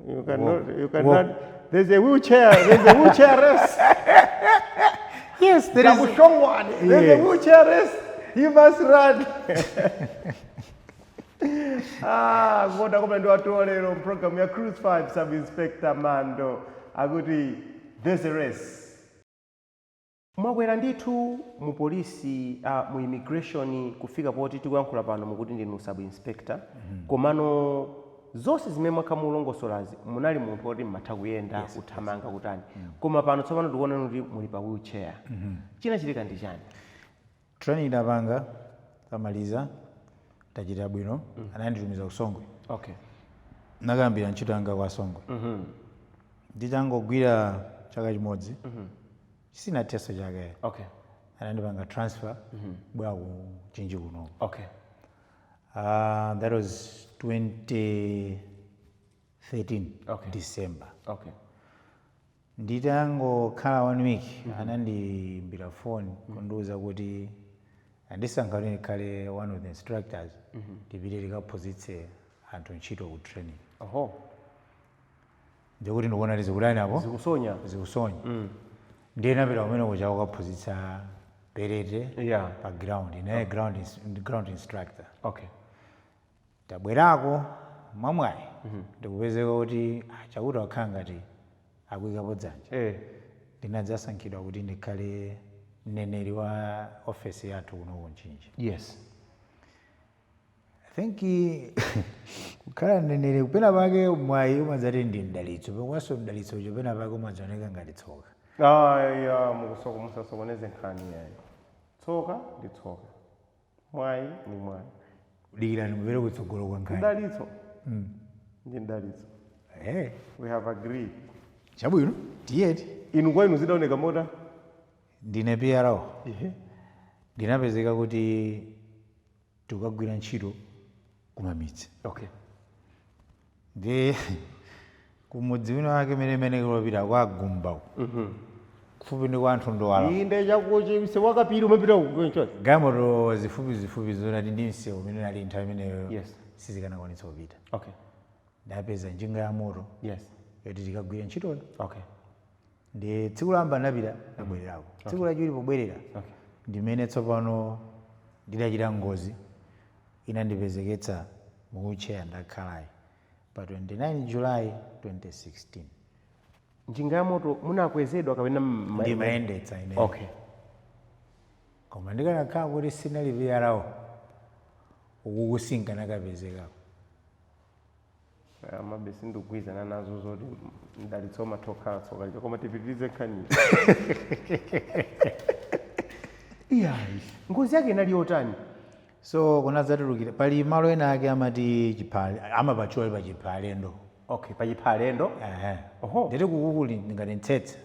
[SPEAKER 1] You cannot, you
[SPEAKER 2] Walk.
[SPEAKER 1] cannot. There's a wheelchair. There's a wheelchair race.
[SPEAKER 2] Yes, there
[SPEAKER 1] Jabu
[SPEAKER 2] is.
[SPEAKER 1] Shongwane. There's a wheelchair race. You must run. Ah, kukonda kwa mlendo wathu lero program ya Cruise 5, Sub Inspector Mando akuti there's a race. Mwakwera ndithu mu polisi, mu immigration, kufika poti tikuyankhula pano mukuti ndinu sub inspector. Komano zonse zimene mwakhala mulongosolazi munali munthu woti mmatha kuyenda, kuthamanga, kutani, koma pano tsopano tikuona kuti muli pa wheelchair. Chinachitika ndi chani?
[SPEAKER 2] Training idapanga, tamaliza, tachita bwino, ananditumiza ku Songwe. Nakayambira ntchito yanga kwa Songwe. Ndichangogwira chaka chimodzi, sinatheso chake, anandipanga transfer bwera ku Mchinji kuno. That was 2013 December. Nditangokhala one week, anandiyimbira phone kundiwuza kuti andisankha kuti ndikhale one of the instructors, tipite tikaphunzitse anthu ntchito ku training. Ndikuti ndikuona kuti zikutani apo?
[SPEAKER 1] Zikusonya.
[SPEAKER 2] Zikusonya. Ndiye napita kumene kuja kukaphunzitsa perete pa ground, inaye ground instructor. Tabwerako mwamwayi ndikupezeka kuti chakuti wakhala ngati akuyikapo dzanja. Ndinadzasankhidwa kuti ndikhale Mneneri wa ofesi yathu kuno ku Mchinji. I think kukhala mneneri kupena pake mwayi umadzati ndi mdalitso, pomwenso mdalitso ucho pena pake umadzaoneka ngati tsoka.
[SPEAKER 1] Aya, mukusoko musasokoneze nkhani yayi. Tsoka ndi tsoka, mwayi ndi mwayi.
[SPEAKER 2] Dikirani mupere kutsogolo kwa nkhani.
[SPEAKER 1] Mdalitso ndi mdalitso. We have agreed.
[SPEAKER 2] Chabwino, tiyeti.
[SPEAKER 1] Inu, kwa inu zidaoneka mota?
[SPEAKER 2] Ndine PRO, ndinapezeka kuti tikukagwira ntchito kumamidzi. Ndi kumudzi wina wake mene kulopita kwa Gumba, kufupi ndi kwa anthu ndowala.
[SPEAKER 1] Inde, chakuchi msewu wakapiri umapita kuchoncho.
[SPEAKER 2] Galimoto zifupi zifupi zonati ndi msewu umene nali nthawi imeneyo sizikanakwanitsa kupita. Ndapeza njinga ya moto yoti tikagwire ntchitoyo. Ndi tsiku loyamba ndapita, ndabwererako. Tsiku lachiwiri pobwerera, ndimene tsopano ndidachita ngozi inandipezeketsa mu wheelchair ndakhalayi pa 29 July 2016.
[SPEAKER 1] Njinga ya moto munakwezedwa kapena
[SPEAKER 2] Ndimayendetsa ine. Koma ndikanakhala kuti sinali PRO, uku kusinkanakapezekako.
[SPEAKER 1] Amabe sindikugwirizana nazo zoti mdalitso umatha tsoka licho, koma tipitirize nkhaniyi. Iyayi, ngozi yake inali yotani?
[SPEAKER 2] So kunadzatulukira pali malo ena ake amati chiphale, amapatchula pa chiphalendo.
[SPEAKER 1] Okay, pachiphalendo.
[SPEAKER 2] Ehe.
[SPEAKER 1] Oho.
[SPEAKER 2] Nditi kukukuli ngati mtsetse.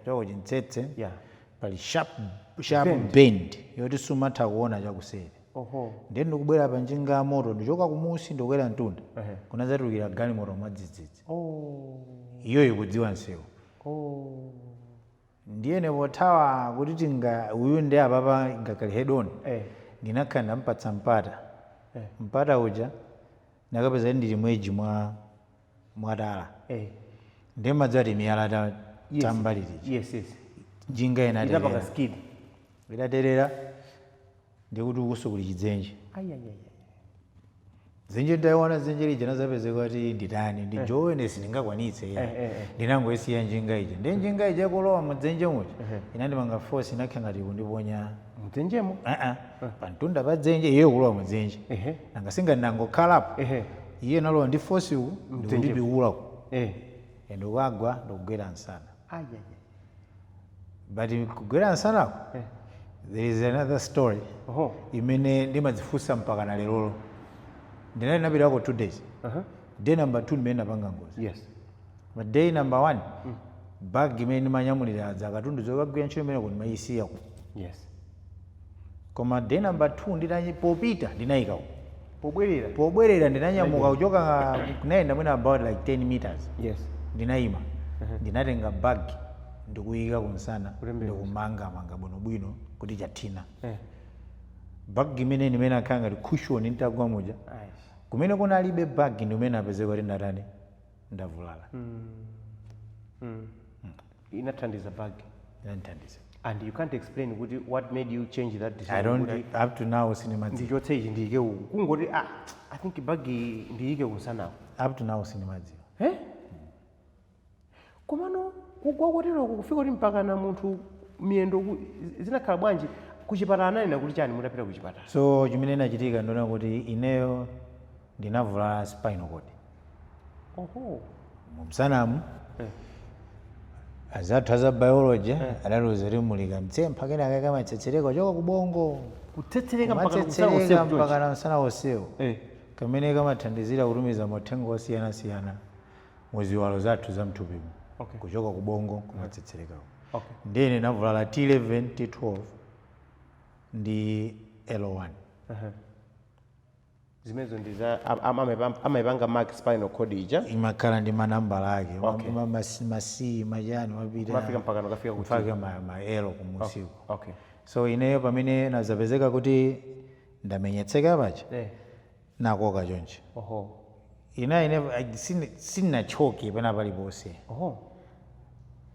[SPEAKER 2] Choko chimtsetse. Pali sharp, sharp
[SPEAKER 1] Bend.
[SPEAKER 2] bend yoti sumatha kuona chakuseri. Ndiye ndikubwera pa njinga ya moto, ndichoka kumusi, ndikukwera mtunda. Kunadzatulukira galimoto mwadzidzidzi. Iyo ikudziwa msewu. Ndiyene pothawa kuti tinga uyu ndi apapa ngakhale head on, ndinakhala ndampatsa mpata. Mpata uja ndakapeza kuti ndili mweji mwa mwatala. Ndiye madzati miyala tambaliriji.
[SPEAKER 1] Yes.
[SPEAKER 2] Njinga
[SPEAKER 1] inapanga
[SPEAKER 2] inaterera.
[SPEAKER 1] Skid.
[SPEAKER 2] Itaterera, ndikuti ukuso kuli chidzenje.
[SPEAKER 1] Ayayaya.
[SPEAKER 2] Dzenje ndayiona, dzenje lija nazapezeka kuti nditani, ndijowe, sindingakwanitse. Ndinangoisiya njinga ija. Ndiye njinga ija kulowa mudzenje muja inandipanga force, inakhala ngati kundiponya.
[SPEAKER 1] Mdzenjemo?
[SPEAKER 2] Ah, pamtunda pa dzenje, iye kulowa mudzenje. Nanga singa ndinangokhalapo. Iye nalowa ndi force uku ndikundipikulaku. Ndikagwa, ndikugwera msana.
[SPEAKER 1] Ayayaya.
[SPEAKER 2] But kugwera msanako, there is another story imene ndimadzifunsa mpaka na lerolo. Ndinali napitako 2 days. Day number 2 ndimene napanga ngozi. But day number 1, bag imene ndimanyamulira zakatundu zokagwira ntchito imene ndimayisiya ku. Koma day number 2 ndinanyi popita ndinayika ku.
[SPEAKER 1] Pobwerera?
[SPEAKER 2] Pobwerera ndinanyamuka kuchoka, kunayenda mwina about like 10 meters. Ndinayima, ndinatenga bag ndikuyika kumsana.
[SPEAKER 1] Kutembenuza.
[SPEAKER 2] Ndikumanga manga bwinobwino kuti chathina. Bag imene ndimene akhala ngati cushion nditagwa muja.
[SPEAKER 1] Aish.
[SPEAKER 2] Kumene kunalibe bag ndi kumene apezeka kuti ndatani, ndavulala.
[SPEAKER 1] Inathandiza bag?
[SPEAKER 2] Inandithandiza.
[SPEAKER 1] And you can't explain kuti what made you change that decision?
[SPEAKER 2] I don't.
[SPEAKER 1] Kuti
[SPEAKER 2] Up to now sinimadziwa.
[SPEAKER 1] Ndichotse ichi ndiyike uku, kungoti, ah, I think bag ndiyike kumsanaku?
[SPEAKER 2] Up to now sinimadziwa.
[SPEAKER 1] Eh? Komano kugwa koteroko, kufika kuti mpaka na munthu miyendo zinakhala bwanji? Kuchipatala ananena kuti chani mutapita kuchipatala?
[SPEAKER 2] So chimene inachitika ndiona kuti ineyo ndinavulala spinal cord. Mumsanamu. Azathu aza biology adatiuza kuti mulika mtsempha kenaka kamatsetsereka kuchoka kubongo.
[SPEAKER 1] Kutsetsereka mpaka kumsana?
[SPEAKER 2] Kumatsetsereka
[SPEAKER 1] Wonsewu?
[SPEAKER 2] Mpaka na msana wonsewu. Kamene kamathandizira kutumiza mauthenga osiyanasiyana muziwalo zathu za mthupimo. Kuchoka kubongo kumatsetserekako. Ndene navulala T11, T12 ndi L1.
[SPEAKER 1] Zimenezo ndi za amayipanga mark spinal cord ija?
[SPEAKER 2] Imakhala ndi manambala ake. Ma C, machani, mapita.
[SPEAKER 1] Mafika mpaka nakafika kuti?
[SPEAKER 2] Mpaka ma L kumusiku. So ineyo pamene nazapezeka kuti ndamenyetseka paja, nakoka chonchi. Ina ine sinachoke pena paliponse.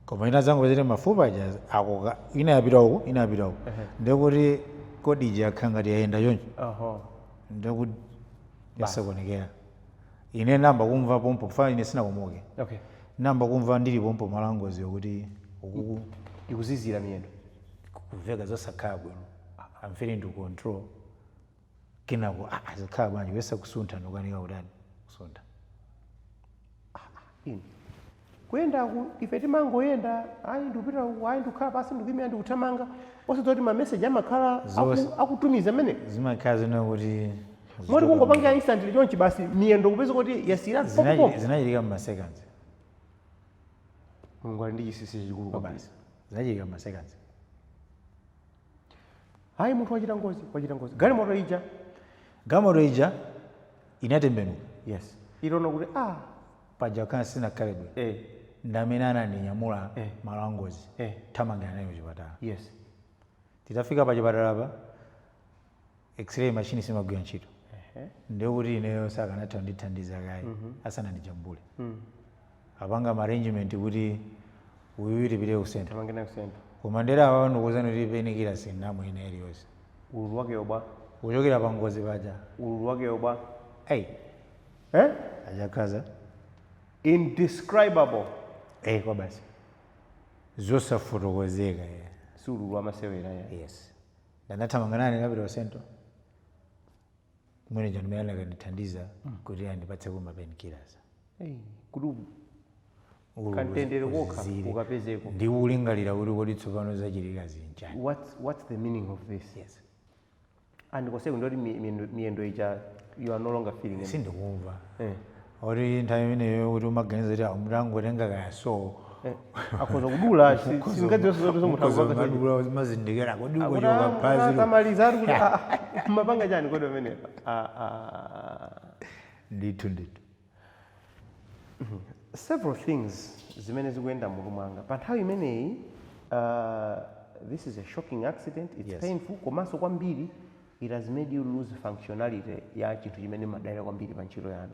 [SPEAKER 2] Koma ina zangu pachete mafupa aja akoka, ina yapita uku, ina yapita uku, ndekuti cord ija yakhala ngati yayenda chonchi. Ndekuti yasakonekera. Ine namba kumva pompo kufana ine sinakomoke. Namba kumva ndili pompo malangozi yokuti ukuku
[SPEAKER 1] Ikuzizira miyendo.
[SPEAKER 2] Kumveka zosakhala bwino. I'm failing to control. Kenako, ah, zikhala bwanji? Kuyesa kusuntha, ndikukanika kutani, kusuntha.
[SPEAKER 1] Ine kuyendaku, ife timangoyenda, ayi ndikupita uku, ayi ndikukhala pasi, ndikuyimira, ndikuthamanga, osadziwa kuti mameseji amakhala akutumiza amene.
[SPEAKER 2] Zimakhala zina kuti
[SPEAKER 1] Moti kungopanga instantly chonchi basi, miyendo kupeza kuti yasira popopo.
[SPEAKER 2] Zinachitika mma seconds.
[SPEAKER 1] Mulungu ali ndi chinsinsi chachikulu kwambiri.
[SPEAKER 2] Basi, zinachitika mma seconds.
[SPEAKER 1] Hayi, munthu wachita ngozi, wachita ngozi, galimoto ija.
[SPEAKER 2] Galimoto ija inatembenuka.
[SPEAKER 1] Yes, itaona kuti ah.
[SPEAKER 2] Paja khala sinakhale bwino. Ndamene anandinyamula malo a ngozi, thamangira nayo kuchipatala. Titafika pa chipatala pa, X-ray machine simagwira ntchito. Ndikuti ineyo sakanatha kundithandiza kayi asanandijambule. Apanga ma arrangement kuti uyuyu tipite ku center.
[SPEAKER 1] Thamangira nayo center.
[SPEAKER 2] Koma ndera awa ndikuwuzani kuti painkiller sinamwe ina iliyonse.
[SPEAKER 1] Ululu wakeyo bwa?
[SPEAKER 2] Kuchokera pa ngozi paja.
[SPEAKER 1] Ululu wakeyo bwa?
[SPEAKER 2] Ayi.
[SPEAKER 1] Eh?
[SPEAKER 2] Achakaza.
[SPEAKER 1] Indescribable.
[SPEAKER 2] Eh, kwa basi, zosafotokozeka, yeah.
[SPEAKER 1] Si ululu wamasewera ya.
[SPEAKER 2] Yes, ndanathamanga nane, napita ku central kumene ndimene anakandithandiza kuti andipatseko ma painkillers.
[SPEAKER 1] Hey, kuti kantendere kokha
[SPEAKER 2] Uzizire.
[SPEAKER 1] ukapezeko.
[SPEAKER 2] Ndi kulingalira kuti kodi tsopano zachitika zinchani?
[SPEAKER 1] What's the meaning of this?
[SPEAKER 2] Yes.
[SPEAKER 1] And koseko ndoti miyendo ija, you are no longer feeling anything.
[SPEAKER 2] Sindikumva. Oti nthawi imeneyo kuti umaganiza kuti amutangotenga kaya so
[SPEAKER 1] Eh, akhoza kudula, singadziwenso zoti munthu akupanga chonchi.
[SPEAKER 2] madula, mazindikira kodi
[SPEAKER 1] Akuti,
[SPEAKER 2] ukochoka phazi.
[SPEAKER 1] Kamaliza ari kuti, ah, ah, mapanga chani kodi pamenepa? Ah, ah.
[SPEAKER 2] Ndithu, ndithu.
[SPEAKER 1] Several things zimene zikuyenda mutu mwanga pa nthawi imeneyi. This is a shocking accident, it's painful, komanso kwambiri it has made you lose functionality ya chinthu chimene madalira kwambiri pa ntchito yanu.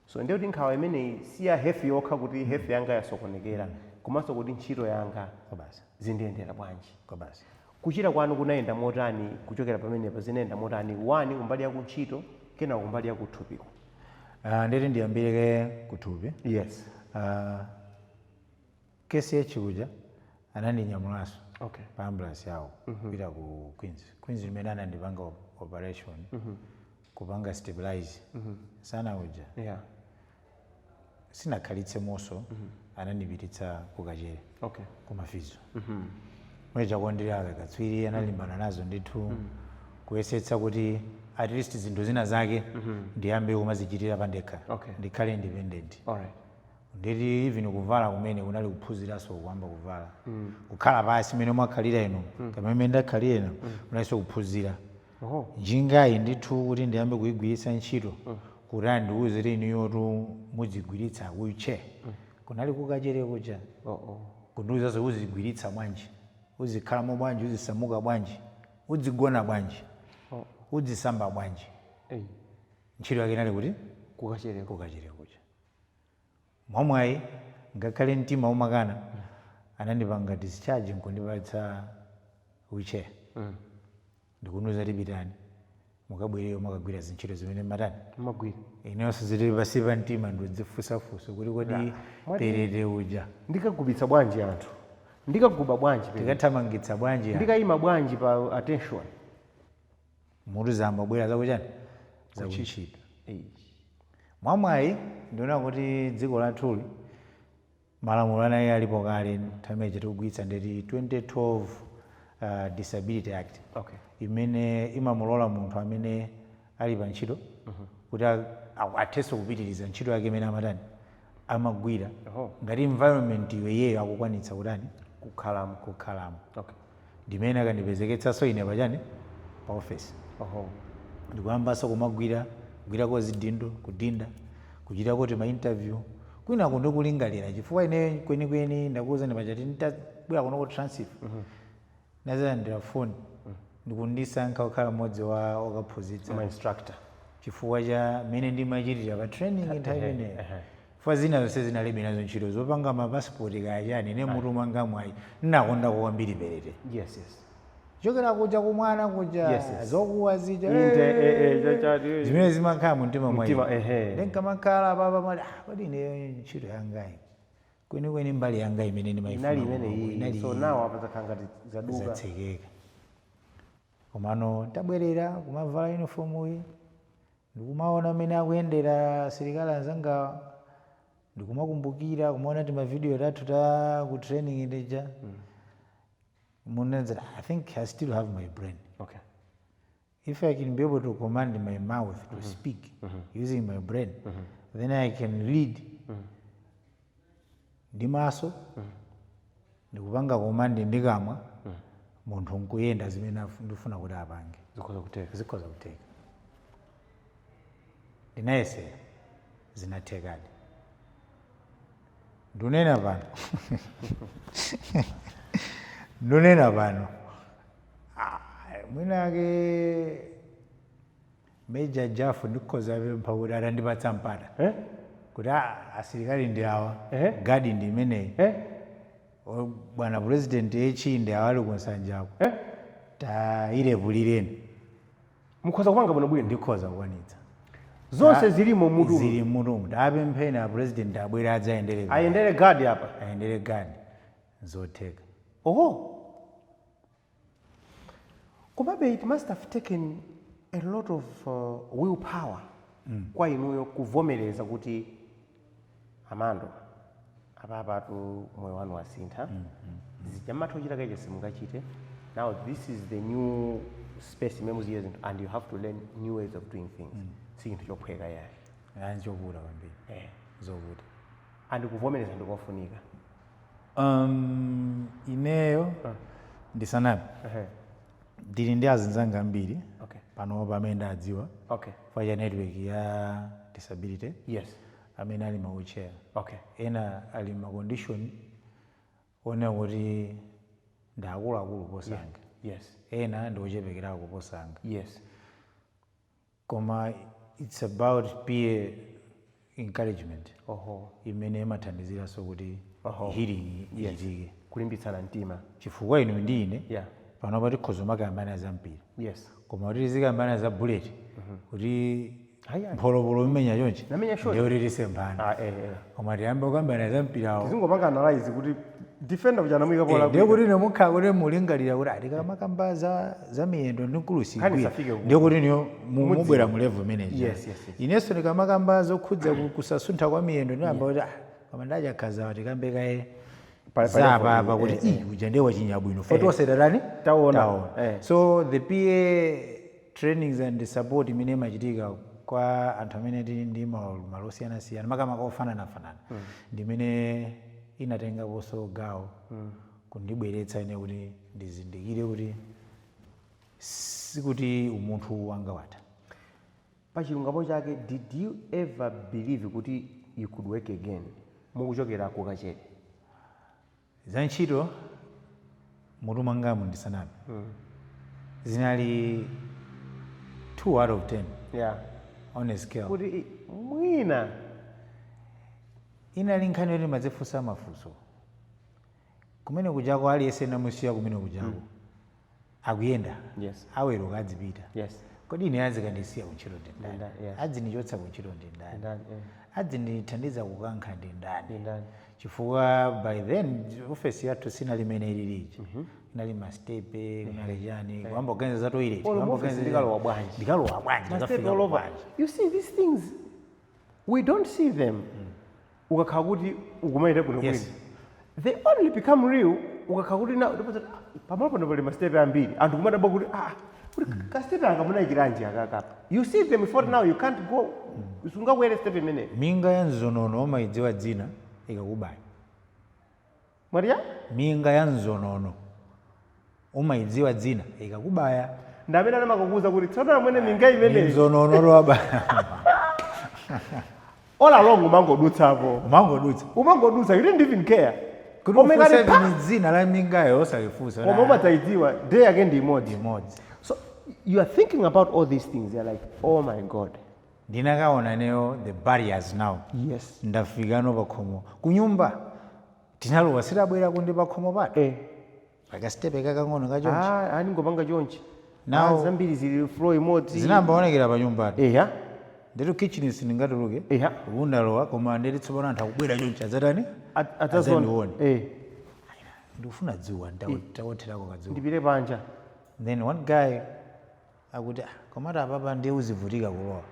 [SPEAKER 1] So ndiye kuti nkhawa imeneyi si ya health yokha, kuti health yanga yasokonekera, komanso kuti ntchito yanga
[SPEAKER 2] Kwa basi.
[SPEAKER 1] zindiyendera bwanji?
[SPEAKER 2] Kwa basi.
[SPEAKER 1] Kuchita kwanu kunayenda motani kuchokera pamenepa? Zinayenda motani, one kumbali ya kuntchito, kenako kumbali ya kuthupiko?
[SPEAKER 2] Nditi ndiyambireke kuthupi. KCH kuja anandinyamulanso pa ambulance yawo kupita ku Queens. Queens imene anandipanga operation, kupanga stabilize sana uja. Sinakhalitse moso, anandipititsa kukachere, kumafizo mweja kondera. Katswiri analimbana nazo ndithu, kuyesetsa kuti at least zinthu zina zake ndiyambe kumazichitira pandekha, ndikhale independent. Nditi even kuvala kumene kunali kuphunziranso, kuyamba kuvala, kukhala pasi mene mwakhalira ino, kapena mene ndakhalira ino, kunalinso kuphunzira. Njingayi ndithu kuti ndiyambe kuyigwiritsa ntchito, kuti andiwuze kuti inuyotu muzigwiritsa wheelchair, kunali kukachere kuja. Kundiwuzanso uzigwiritsa bwanji, uzikhalamo bwanji, uzisamuka bwanji, uzigona bwanji, uzisamba bwanji. Ntchito yake inali kuti
[SPEAKER 1] Kukachereko.
[SPEAKER 2] Kukachere kuja. Mwamwayi, ngakhale mtima umakana, anandipanga discharge nkundipatsa wheelchair, ndikundiuza tipitani, mukabwereyo mukagwira zintchito zimene matani
[SPEAKER 1] Magwira.
[SPEAKER 2] Inenso zili pasi pa mtima, ndidzifunsafunsa kuti kodi perete uja
[SPEAKER 1] Ndikagubitsa bwanji anthu? Ndikaguba bwanji perete?
[SPEAKER 2] Tikathamangitsa bwanji anthu?
[SPEAKER 1] Ndikayima bwanji pa attention?
[SPEAKER 2] Mutu zambabwera zakuchani, zakuntchito. Mwamwayi ndiona kuti dziko lathuli malamulo anayi alipo kale nthawi imene tikugwiritsa, ndeti 2012 Disability Act, imene imamulola munthu amene ali pa ntchito kuti athenso kupitiriza ntchito yake imene amatani, amagwira, ngati environment iyo iyeyo akukwanitsa kutani,
[SPEAKER 1] kukhalamo.
[SPEAKER 2] Kukhalamo. Ndimene akandipezeketsanso ine pachani, pa office, ndikuyambanso kumagwira kugwirako zidindo, kudinda, kuchita kuti ma interview kwina kundikulingalira, chifukwa ine kwenikweni ndakuwuzani pachati nditabwera kuno ku transfer, nazalandira phone ndikundisankha kukhala mmodzi wa okaphunzitsa,
[SPEAKER 1] ma instructor,
[SPEAKER 2] chifukwa cha mmene ndimachitira pa training nthawi imeneyo. Chifukwa zina zonse zinalibe nazo ntchito, zopanga mapasipoti kaya chani, ine mutu mwanga mwayi nnakondako kwambiri perete, chokera kuja kumwana kuja, zokuwa zija,
[SPEAKER 1] Inde, chachati,
[SPEAKER 2] zimene zimakhala mumtima mwa
[SPEAKER 1] Mtima,
[SPEAKER 2] ine.
[SPEAKER 1] ehe.
[SPEAKER 2] Ndinkamakhala papa mati, ah, kodi ine ntchito yangayi Kwenikweni mbali yanga imene ndimayifuna
[SPEAKER 1] Inali imene
[SPEAKER 2] kuno,
[SPEAKER 1] iyi.
[SPEAKER 2] inali
[SPEAKER 1] So now apa zakhala ngati zaduka.
[SPEAKER 2] Zatsekeka. Komano tabwerera kumavala uniform iyi, ndikumaona mmene akuyendera asilikali anzangawa, ndikumakumbukira kumaona ti mavidiyo tathu ta ku training ndija munenza, I think I still have my brain. If I can be able to command my mouth to speak using my brain, then I can lead ndi maso, ndikupanga command ndikamwa, munthu nkuyenda zimene ndifuna kuti apange.
[SPEAKER 1] Zikhoza kutheka.
[SPEAKER 2] Zikhoza kutheka. Ndinayesera, zinathekadi. Ndunena pano, ah, mwinake Major Jafu ndikhoza pempha kuti atandipatsa mpata
[SPEAKER 1] Eh?
[SPEAKER 2] kuti, ah, asilikali ndi awa,
[SPEAKER 1] Eh?
[SPEAKER 2] guard ndi imeneyi,
[SPEAKER 1] Eh?
[SPEAKER 2] O, bwana president echi ndi awali kunsanjako,
[SPEAKER 1] Eh?
[SPEAKER 2] tayirepulireni.
[SPEAKER 1] Mukhoza kupanga bwinobwino.
[SPEAKER 2] Ndikhoza kukwanitsa.
[SPEAKER 1] Zonse zilimo mutu.
[SPEAKER 2] Zili mutumu. Tapempheni a president abwere adzayendere.
[SPEAKER 1] Ayendere guard apa.
[SPEAKER 2] Ayendere guard, zotheka.
[SPEAKER 1] Oho, komabe it must have taken a lot of willpower kwa inuyo kuvomereza kuti amando apapatu moyo wanu wasintha, zija mmatha kuchita kache simungachite. Now this is the new space imene muzichita zinthu and you have to learn new ways of doing things. Si chinthu chophweka yayi.
[SPEAKER 2] Anchovuta kwambiri. Zovuta.
[SPEAKER 1] And kuvomereza ndikofunika.
[SPEAKER 2] Ineyo ndisanape, ndili ndi azinzanga ambiri pano pamene ndadziwa fa cha network ya disability amene ali ma wheelchair, ena ali ma condition onena kuti ndi akuluakulu posanga, ena ndi ochepekerako posanga, koma it's about peer encouragement imene imathandiziranso kuti healing ichitike.
[SPEAKER 1] Kulimbitsana mtima.
[SPEAKER 2] Chifukwa inu ndi ine panopa tikhoza makambana za mpira, koma kuti tizikambana za bullet kuti
[SPEAKER 1] Ayi, ayi.
[SPEAKER 2] mpholopolo imenya chonchi,
[SPEAKER 1] Namenya short.
[SPEAKER 2] ndiye kuti tisemphana.
[SPEAKER 1] Ah, eh, eh.
[SPEAKER 2] Koma tiyambe kukambana za mpirawo,
[SPEAKER 1] Tizingopanga analyze kuti defender uja anamuyika pola.
[SPEAKER 2] Ndiye kuti nemukhala kuti mulingalira kuti atikamakamba za miyendo ndi mkulu
[SPEAKER 1] Nkhani isafike ku-
[SPEAKER 2] ndiye kuti niyo mubwera mu level imeneyi.
[SPEAKER 1] Yes.
[SPEAKER 2] Inenso ndikamakamba zokhudza kusasuntha kwa miyendo, ndiyamba kuti, ah, koma ndachakhazawa, tikambe kaye
[SPEAKER 1] Pa
[SPEAKER 2] zapapa
[SPEAKER 1] level,
[SPEAKER 2] kuti iyi uja ndiye wachinyabwino foti osetatani.
[SPEAKER 1] Taona.
[SPEAKER 2] So the peer trainings and support imene imachitika kwa anthu amene tili ndi malo osiyanasiyana, makamaka ofananafanana, ndimene inatengaponso gawo kundibweretsa ine kuti ndizindikire kuti sikuti umunthu wanga watha.
[SPEAKER 1] Pachilungamo chake, did you ever believe kuti you could work again mukuchokera ku Kachere?
[SPEAKER 2] Za ntchito mutu mwangamu, ndisaname, zinali 2 out of 10 on a scale.
[SPEAKER 1] Kuti mwina.
[SPEAKER 2] Inali nkhani yoti madzifunsa mafunso kumene kujako, aliyense namusiya kumene kujako akuyenda, aweruka adzipita. Kodi ine azikandisiya kuntchito ndi ndani?
[SPEAKER 1] Ndani, yes.
[SPEAKER 2] Adzinichotsa kuntchito ndi ndani?
[SPEAKER 1] Ndani, eh.
[SPEAKER 2] Adzindithandiza kukankha ndi ndani?
[SPEAKER 1] Ndi ndani?
[SPEAKER 2] Chifukwa by then ofesi yathu sinali imene ililiji, inali mastepe, kunali chani, kuyamba kuganiza za toilet,
[SPEAKER 1] Olo
[SPEAKER 2] kuyamba
[SPEAKER 1] mu office
[SPEAKER 2] kuganiza
[SPEAKER 1] ndikalowa bwanji?
[SPEAKER 2] Ndikalowa bwanji?
[SPEAKER 1] Mastepe
[SPEAKER 2] Ndikafika
[SPEAKER 1] all over.
[SPEAKER 2] bwanji?
[SPEAKER 1] You see these things, we don't see them ukakhala kuti ukumayenda bwino bwino. They only become real ukakhala kuti na pamalo pano pali mastepe ambiri, anthu kumadabwa kuti, ah, kuti kastepe anga munayikiranji akakapa. You see them before now you can't go, sungakwere step imeneyi.
[SPEAKER 2] Minga ya mzonono umayidziwa dzina ikakubaya.
[SPEAKER 1] Maria.
[SPEAKER 2] Minga ya mzonono umayidziwa dzina ikakubaya.
[SPEAKER 1] Ndi amene anamakukuza kuti tsono amwene, minga imeneyi.
[SPEAKER 2] Mzonono lwabaya.
[SPEAKER 1] All along umangodutsapo.
[SPEAKER 2] Umangodutsa.
[SPEAKER 1] Umangodutsa, you didn't even care.
[SPEAKER 2] Kuti
[SPEAKER 1] Koma ikati
[SPEAKER 2] ufunse
[SPEAKER 1] pa
[SPEAKER 2] ni dzina la mingayo, osalifunsa.
[SPEAKER 1] Koma umadzayidziwa day yake ndi imodzi.
[SPEAKER 2] Imodzi.
[SPEAKER 1] So you are thinking about all these things, you're like, "Oh my God."
[SPEAKER 2] Ndinakaona neyo the barriers now. Ndafikano pakhomo kunyumba, tinalowa, sitabwera kundi pakhomo pato pakastepe kakang'ono kachonchi.
[SPEAKER 1] Ah, aningopanga chonchi.
[SPEAKER 2] Now
[SPEAKER 1] Ah, zambiri zili floor imodzi.
[SPEAKER 2] Zinambaonekera pa nyumbato. Nditu kitchen sindingatuluke. Ukundalowa, koma nditi tsopano anthu akubwera chonchi adzatani? Adzandione.
[SPEAKER 1] Eh.
[SPEAKER 2] Ndikufuna dzuwa, ndawotherako kadzuwa.
[SPEAKER 1] Ndipite panja.
[SPEAKER 2] Then one guy akuti, "Ah, komatu apapa ndiye uzivutika kulowa."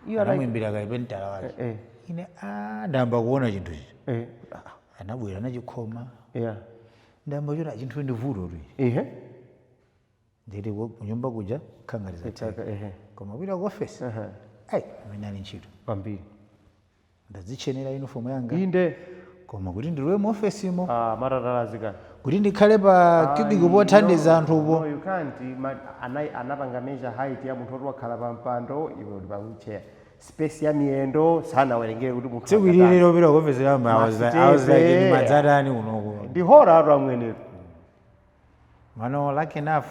[SPEAKER 1] You are right.
[SPEAKER 2] Anamuimbira kalipentala wake. Ine, ah, ndayamba kuona chinthu ichi. Anabwera, anachikhoma. Ndayamba kuona chinthu ndi vuto tu. Nditi kunyumba kuja khangati
[SPEAKER 1] Tsaka, ehe.
[SPEAKER 2] koma kupita ku office, ayi, amene ali ntchito.
[SPEAKER 1] Kwambiri.
[SPEAKER 2] Ndadzichenera uniform yanga. Koma kuti ndilowe mu office-mo,
[SPEAKER 1] Ah, matatalazika.
[SPEAKER 2] kuti ndikhale pa cubicle pothandiza anthupo.
[SPEAKER 1] No, you can't. Anapanga measure height ya munthu oti wakhala pa mpando, iwe uli pa wheelchair. Space ya miyendo sanawerengere kuti munthu
[SPEAKER 2] Tsiku
[SPEAKER 1] akatani.
[SPEAKER 2] ilili lopita ku office yamba, I was like,
[SPEAKER 1] Masitepe.
[SPEAKER 2] madzatani kunoku?
[SPEAKER 1] Ndi hora atu amwenetu.
[SPEAKER 2] Mano, lucky enough,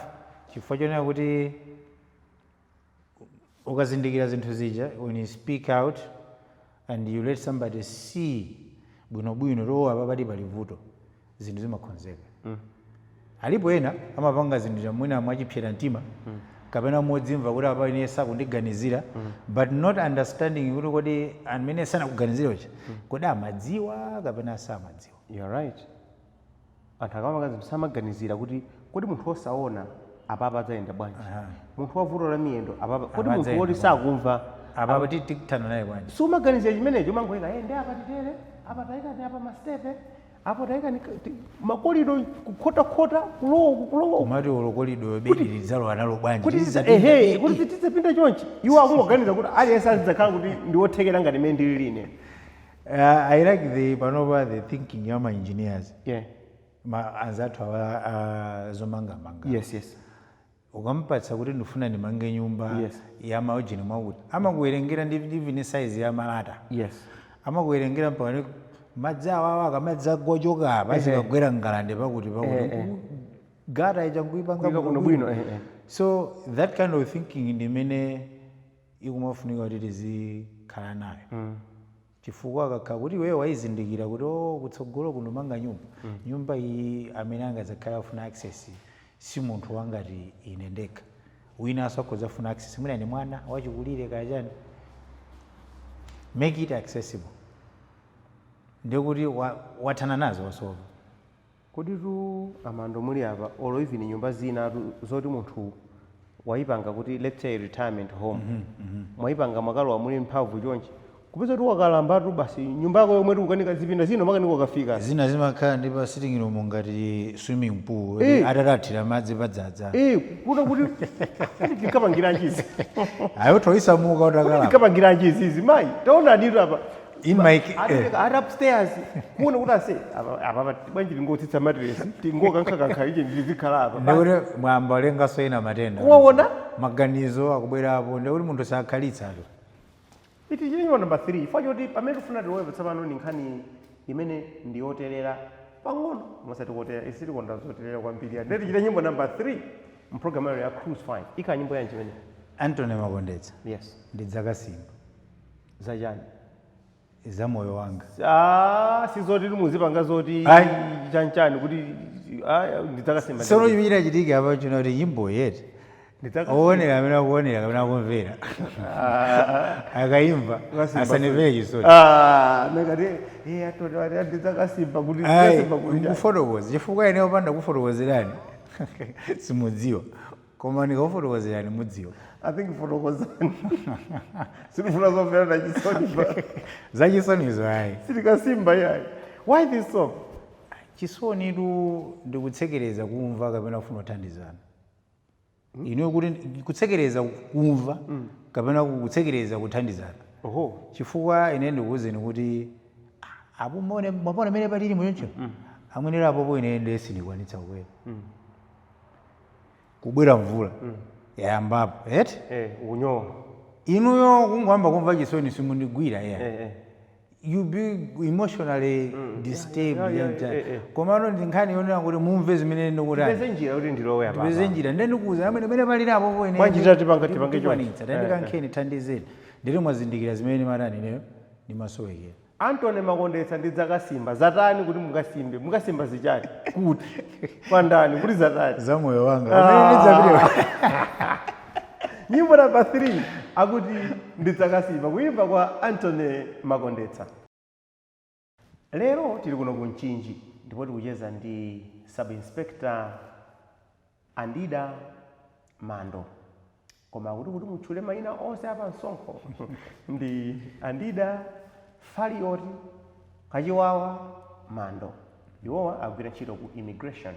[SPEAKER 2] chifukwa chonena kuti ukazindikira zinthu zija, when you speak out and you let somebody see bwinobwino to apa pali pali vuto, zinthu zimakonzeka. Alipo ena amapanga zinthu chamwina mwachipsera mtima kapena modzimva kuti apa ine sakundiganizira, but not understanding kuti kodi amene sanakuganizira uja, kodi amadziwa kapena samadziwa?
[SPEAKER 1] You are right. Anthu akamapanga zinthu samaganizira kuti kodi munthu osaona apapa adzayenda bwanji, munthu wa vuto la miyendo apapa kodi
[SPEAKER 2] Apa
[SPEAKER 1] munthu
[SPEAKER 2] adzayenda
[SPEAKER 1] woti sakumva
[SPEAKER 2] apa tikuthana naye bwanji?
[SPEAKER 1] Sumaganizira chimenecho, umangoyika, "Eh, ndi apa titere, apa tayikani, apa mastepe apo tayikani makorido kukhotakhota, kulowa uku, kulowa uku."
[SPEAKER 2] Komati olo kolido bedi lidzalowa nalo bwanji?
[SPEAKER 1] Kuti
[SPEAKER 2] Tizidzapinda
[SPEAKER 1] ehe
[SPEAKER 2] bedi.
[SPEAKER 1] Kuti tizipinda chonchi, iwo akungoganiza kuti aliyense azidzakhala kuti ndi wothekera ngati imene ndili ine.
[SPEAKER 2] I like the panopa the thinking ya ma engineers, ma anzathu awa zomangamanga. Ukampatsa kuti ndifuna ndimange nyumba ya maujini mwakuti, amakuwerengera ndi even size ya malata. Amakuwerengera mpaka madzi awawa akamadzi agwachoka apa azikagwera ngalande pakuti pakuti, gutter ija nkuipanga
[SPEAKER 1] Kuika kuno bwino, eh.
[SPEAKER 2] So that kind of thinking ndimene ikumafunika kuti tizikhala nayo, chifukwa akakhala kuti iweyo wayizindikira kuti o kutsogolo kunomanga nyumba, nyumba iyi amene angadzakhala afuna access si munthu wangati ine ndekha, winanso akhoza afuna access, mwina ni mwana wachikulire kaya chani, make it accessible, ndikuti wathana nazo, wasolva.
[SPEAKER 1] Kodi tu amando muli apa, olo even nyumba zina tu zoti munthu wayipanga kuti, let's say, retirement home, mwayipanga, mwakalowa muli mphamvu chonchi, kupeza kuti wakalambatu basi, nyumba yako yomwe tikukanika zipinda zino makanika ukafika.
[SPEAKER 2] Zina zimakhala ndi pa sitting room ngati swimming pool. Atatathira madzi padzadza.
[SPEAKER 1] Eh, kuona kuti kuti tinkapangira izi.
[SPEAKER 2] Ayo toisamuka utakalamba.
[SPEAKER 1] Tinkapangira izizi, mayi, taona aditu apa.
[SPEAKER 2] In my
[SPEAKER 1] Ati upstairs kuona kuti ase apa apa bwanji tingotsitsa mattress, tingokankhakankha ije, ndizikhala apa.
[SPEAKER 2] Ndikuti mwamba olenganso ena matenda.
[SPEAKER 1] Waona?
[SPEAKER 2] Maganizo akubwerapo, ndikuti munthu sakhalitsa.
[SPEAKER 1] Iti chili number 3 chifukwa choti pamene tifuna tilowe tsopano ni nkhani imene ndiyoterera pang'ono, musati koterera, isi tikonda zoterera kwambiri. Ndiye tichite nyimbo number 3 mpulogalamu yayo ya Cruise 5. Ikhala nyimbo yanji imene?
[SPEAKER 2] Antony Makondetsa.
[SPEAKER 1] Yes.
[SPEAKER 2] Ndidzakasimba.
[SPEAKER 1] Zachani?
[SPEAKER 2] Za moyo wanga.
[SPEAKER 1] Ah, sizoti muzipanga zoti
[SPEAKER 2] Ayi.
[SPEAKER 1] chanchani kuti ah, ndidzakasimba.
[SPEAKER 2] Tsono chimene chinachitika apa chino kuti nyimbo yeti
[SPEAKER 1] Ndidzakasimba.
[SPEAKER 2] oonera amene akuonera kapena akumvera akayimva asanimvere chisoni.
[SPEAKER 1] Ah, nakati eh atoti ati ndidzakasimba kuti
[SPEAKER 2] Ayi,
[SPEAKER 1] ndidzasimba kuti chani.
[SPEAKER 2] nkufotokoza chifukwa ine opanda kufotokozerani simudziwa, koma ndikakufotokozerani mudziwa.
[SPEAKER 1] I think fotokozani, sitifuna zomvera na chisoni pa.
[SPEAKER 2] Zachisonizo ayi.
[SPEAKER 1] Sitikasimba yayi. Why this song?
[SPEAKER 2] Chisonitu ndikutsekereza kumva kapena kufuna kuthandizana. Inuyo kuti kutsekereza kumva kapena kutsekereza kuthandizana. Chifukwa ine ndikuwuzeni kuti ah, apo mone mapona mene palili muchoncho amwenera apopo ine ndiye sindikwanitsa kukwera, kubwera mvula yayambapo eti.
[SPEAKER 1] Eh, unyowa.
[SPEAKER 2] Inuyo kungoyamba kumva chisoni simundigwira iya. You be emotionally disturbed. Komano ndi nkhani yonena kuti mumve zimene ndikutani.
[SPEAKER 1] Tipeze njira kuti ndilowe apa.
[SPEAKER 2] Tipeze njira, ndiye ndikuwuza amene mene palili apopo ine
[SPEAKER 1] Bwanji tati tipange chonchi.
[SPEAKER 2] ndikwanitsa, tandikankheni, thandizeni, nditi mwazindikira zimene matani ineyo ndimasowekera.
[SPEAKER 1] Antony Makondetsa, ndidzakasimba zatani? Kuti mukasimbe, mukasimba zichani kuti kwandani kuti zatani?
[SPEAKER 2] Za moyo wanga umene ndidzapite.
[SPEAKER 1] Nyimbo namba 3 akuti Ndidzakasimba, kuimba kwa Antony Makondetsa. Lero tili kuno ku Mchinji ndipo tikucheza ndi Sub Inspector Andida Mando, koma kuti mutchule mayina onse apa msonkho ndi Andida Falioti Kachiwawa Mando. Iwowa agwira ntchito ku immigration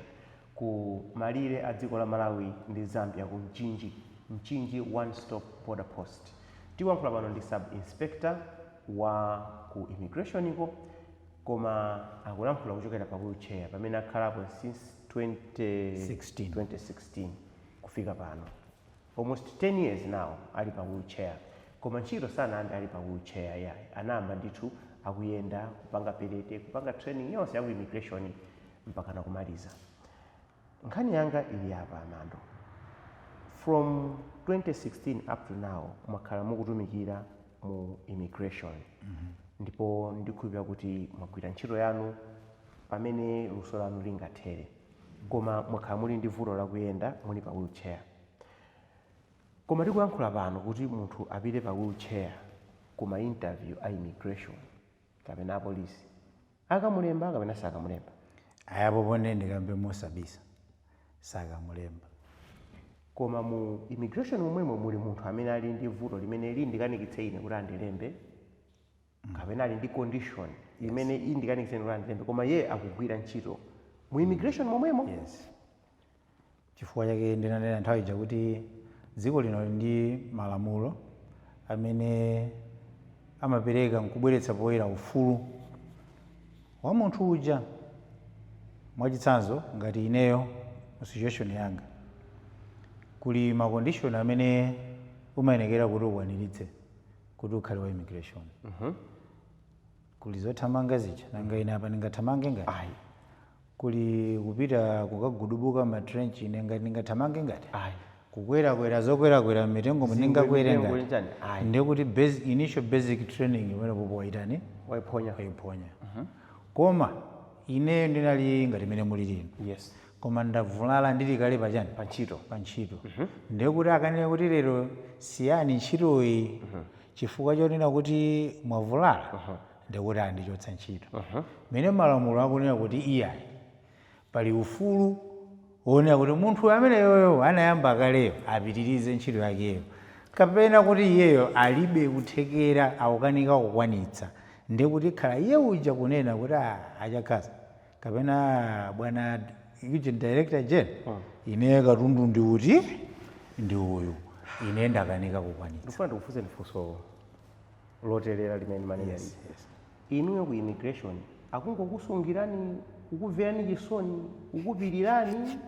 [SPEAKER 1] ku malire a dziko la Malawi ndi Zambia ku Mchinji, Mchinji One Stop Border Post. Tikuyankhula pano ndi sub inspector wa ku immigration iko, koma akulankhula kuchokera pa wheelchair pamene akhalapo since 2016. 2016 kufika pano, almost 10 years now ali pa wheelchair. Koma ntchito sanayambe ali pa wheelchair yayi, anayamba ndithu akuyenda, kupanga perete, kupanga training yonse ya ku immigration mpaka nakumaliza. Nkhani yanga ili apa, Amando. From 2016 up to now mwakhala mukutumikira mu immigration, ndipo ndikhulupirira kuti mwagwira ntchito yanu pamene luso lanu lingathere, koma mwakhala muli ndi vuto lakuyenda, muli pa wheelchair. Koma tikuyankhula pano, kuti munthu apite pa wheelchair kuma interview a immigration kapena apolisi, akamulemba kapena sakamulemba?
[SPEAKER 2] Ayapo pone ndikambe mosabisa, sakamulemba.
[SPEAKER 1] Koma mu immigration momwemo muli munthu amene ali ndi vuto limene lindikanikitse ine kuti andilembe, kapena ali ndi condition imene indikanikitse ine kuti andilembe, koma iye akugwira ntchito mu immigration momwemo.
[SPEAKER 2] Yes, chifukwa chake ndinanena nthawi ija kuti dziko lino lili ndi malamulo amene amapereka nkubweretsa poyera ufulu wa munthu uja. Mwachitsanzo, ngati ineyo mu situation yanga, kuli ma condition amene umayenekera kuti ukwaniritse kuti ukhale wa immigration. Kuli zothamanga zija, nanga ine apa ndingathamange ngati?
[SPEAKER 1] Ayi.
[SPEAKER 2] Kuli kupita kukagudubuka ma trench, ine ngati ndingathamange ngati?
[SPEAKER 1] Ayi.
[SPEAKER 2] Kukwerakwera, zokwerakwera mitengo, ndingakwere
[SPEAKER 1] mitengo
[SPEAKER 2] ngati?
[SPEAKER 1] Chani? Ayi.
[SPEAKER 2] Ndikuti initial basic training imene popo waitani?
[SPEAKER 1] Waiphonya.
[SPEAKER 2] Waiphonya. Koma ineyo ndinali ngati mene muli lino, koma ndavulala ndili kale pachani?
[SPEAKER 1] Pa ntchito.
[SPEAKER 2] Pa ntchito. Ndekuti akanena kuti lero siyani ntchitoyi chifukwa chonena kuti mwavulala, ndekuti andichotsa ntchito. Mene malamulo akunena kuti iyayi, pali ufulu wonena kuti munthu ameneyoyo anayamba kaleyo apitirize ntchito yakeyo, kapena kuti iyeyo alibe kuthekera, akukanika kukwanitsa, ndekuti khala iye uja kunena kuti, "Ah, achakhaza kapena bwana uje director general, ine katundu ndi uti, ndi uyu, ine ndakanika kukwanitsa."
[SPEAKER 1] Ndikufuna ndikufunse funso lotelera limene manena.
[SPEAKER 2] Yes.
[SPEAKER 1] Inuyo ku immigration akungokusungirani, kukumverani chisoni, kukupirirani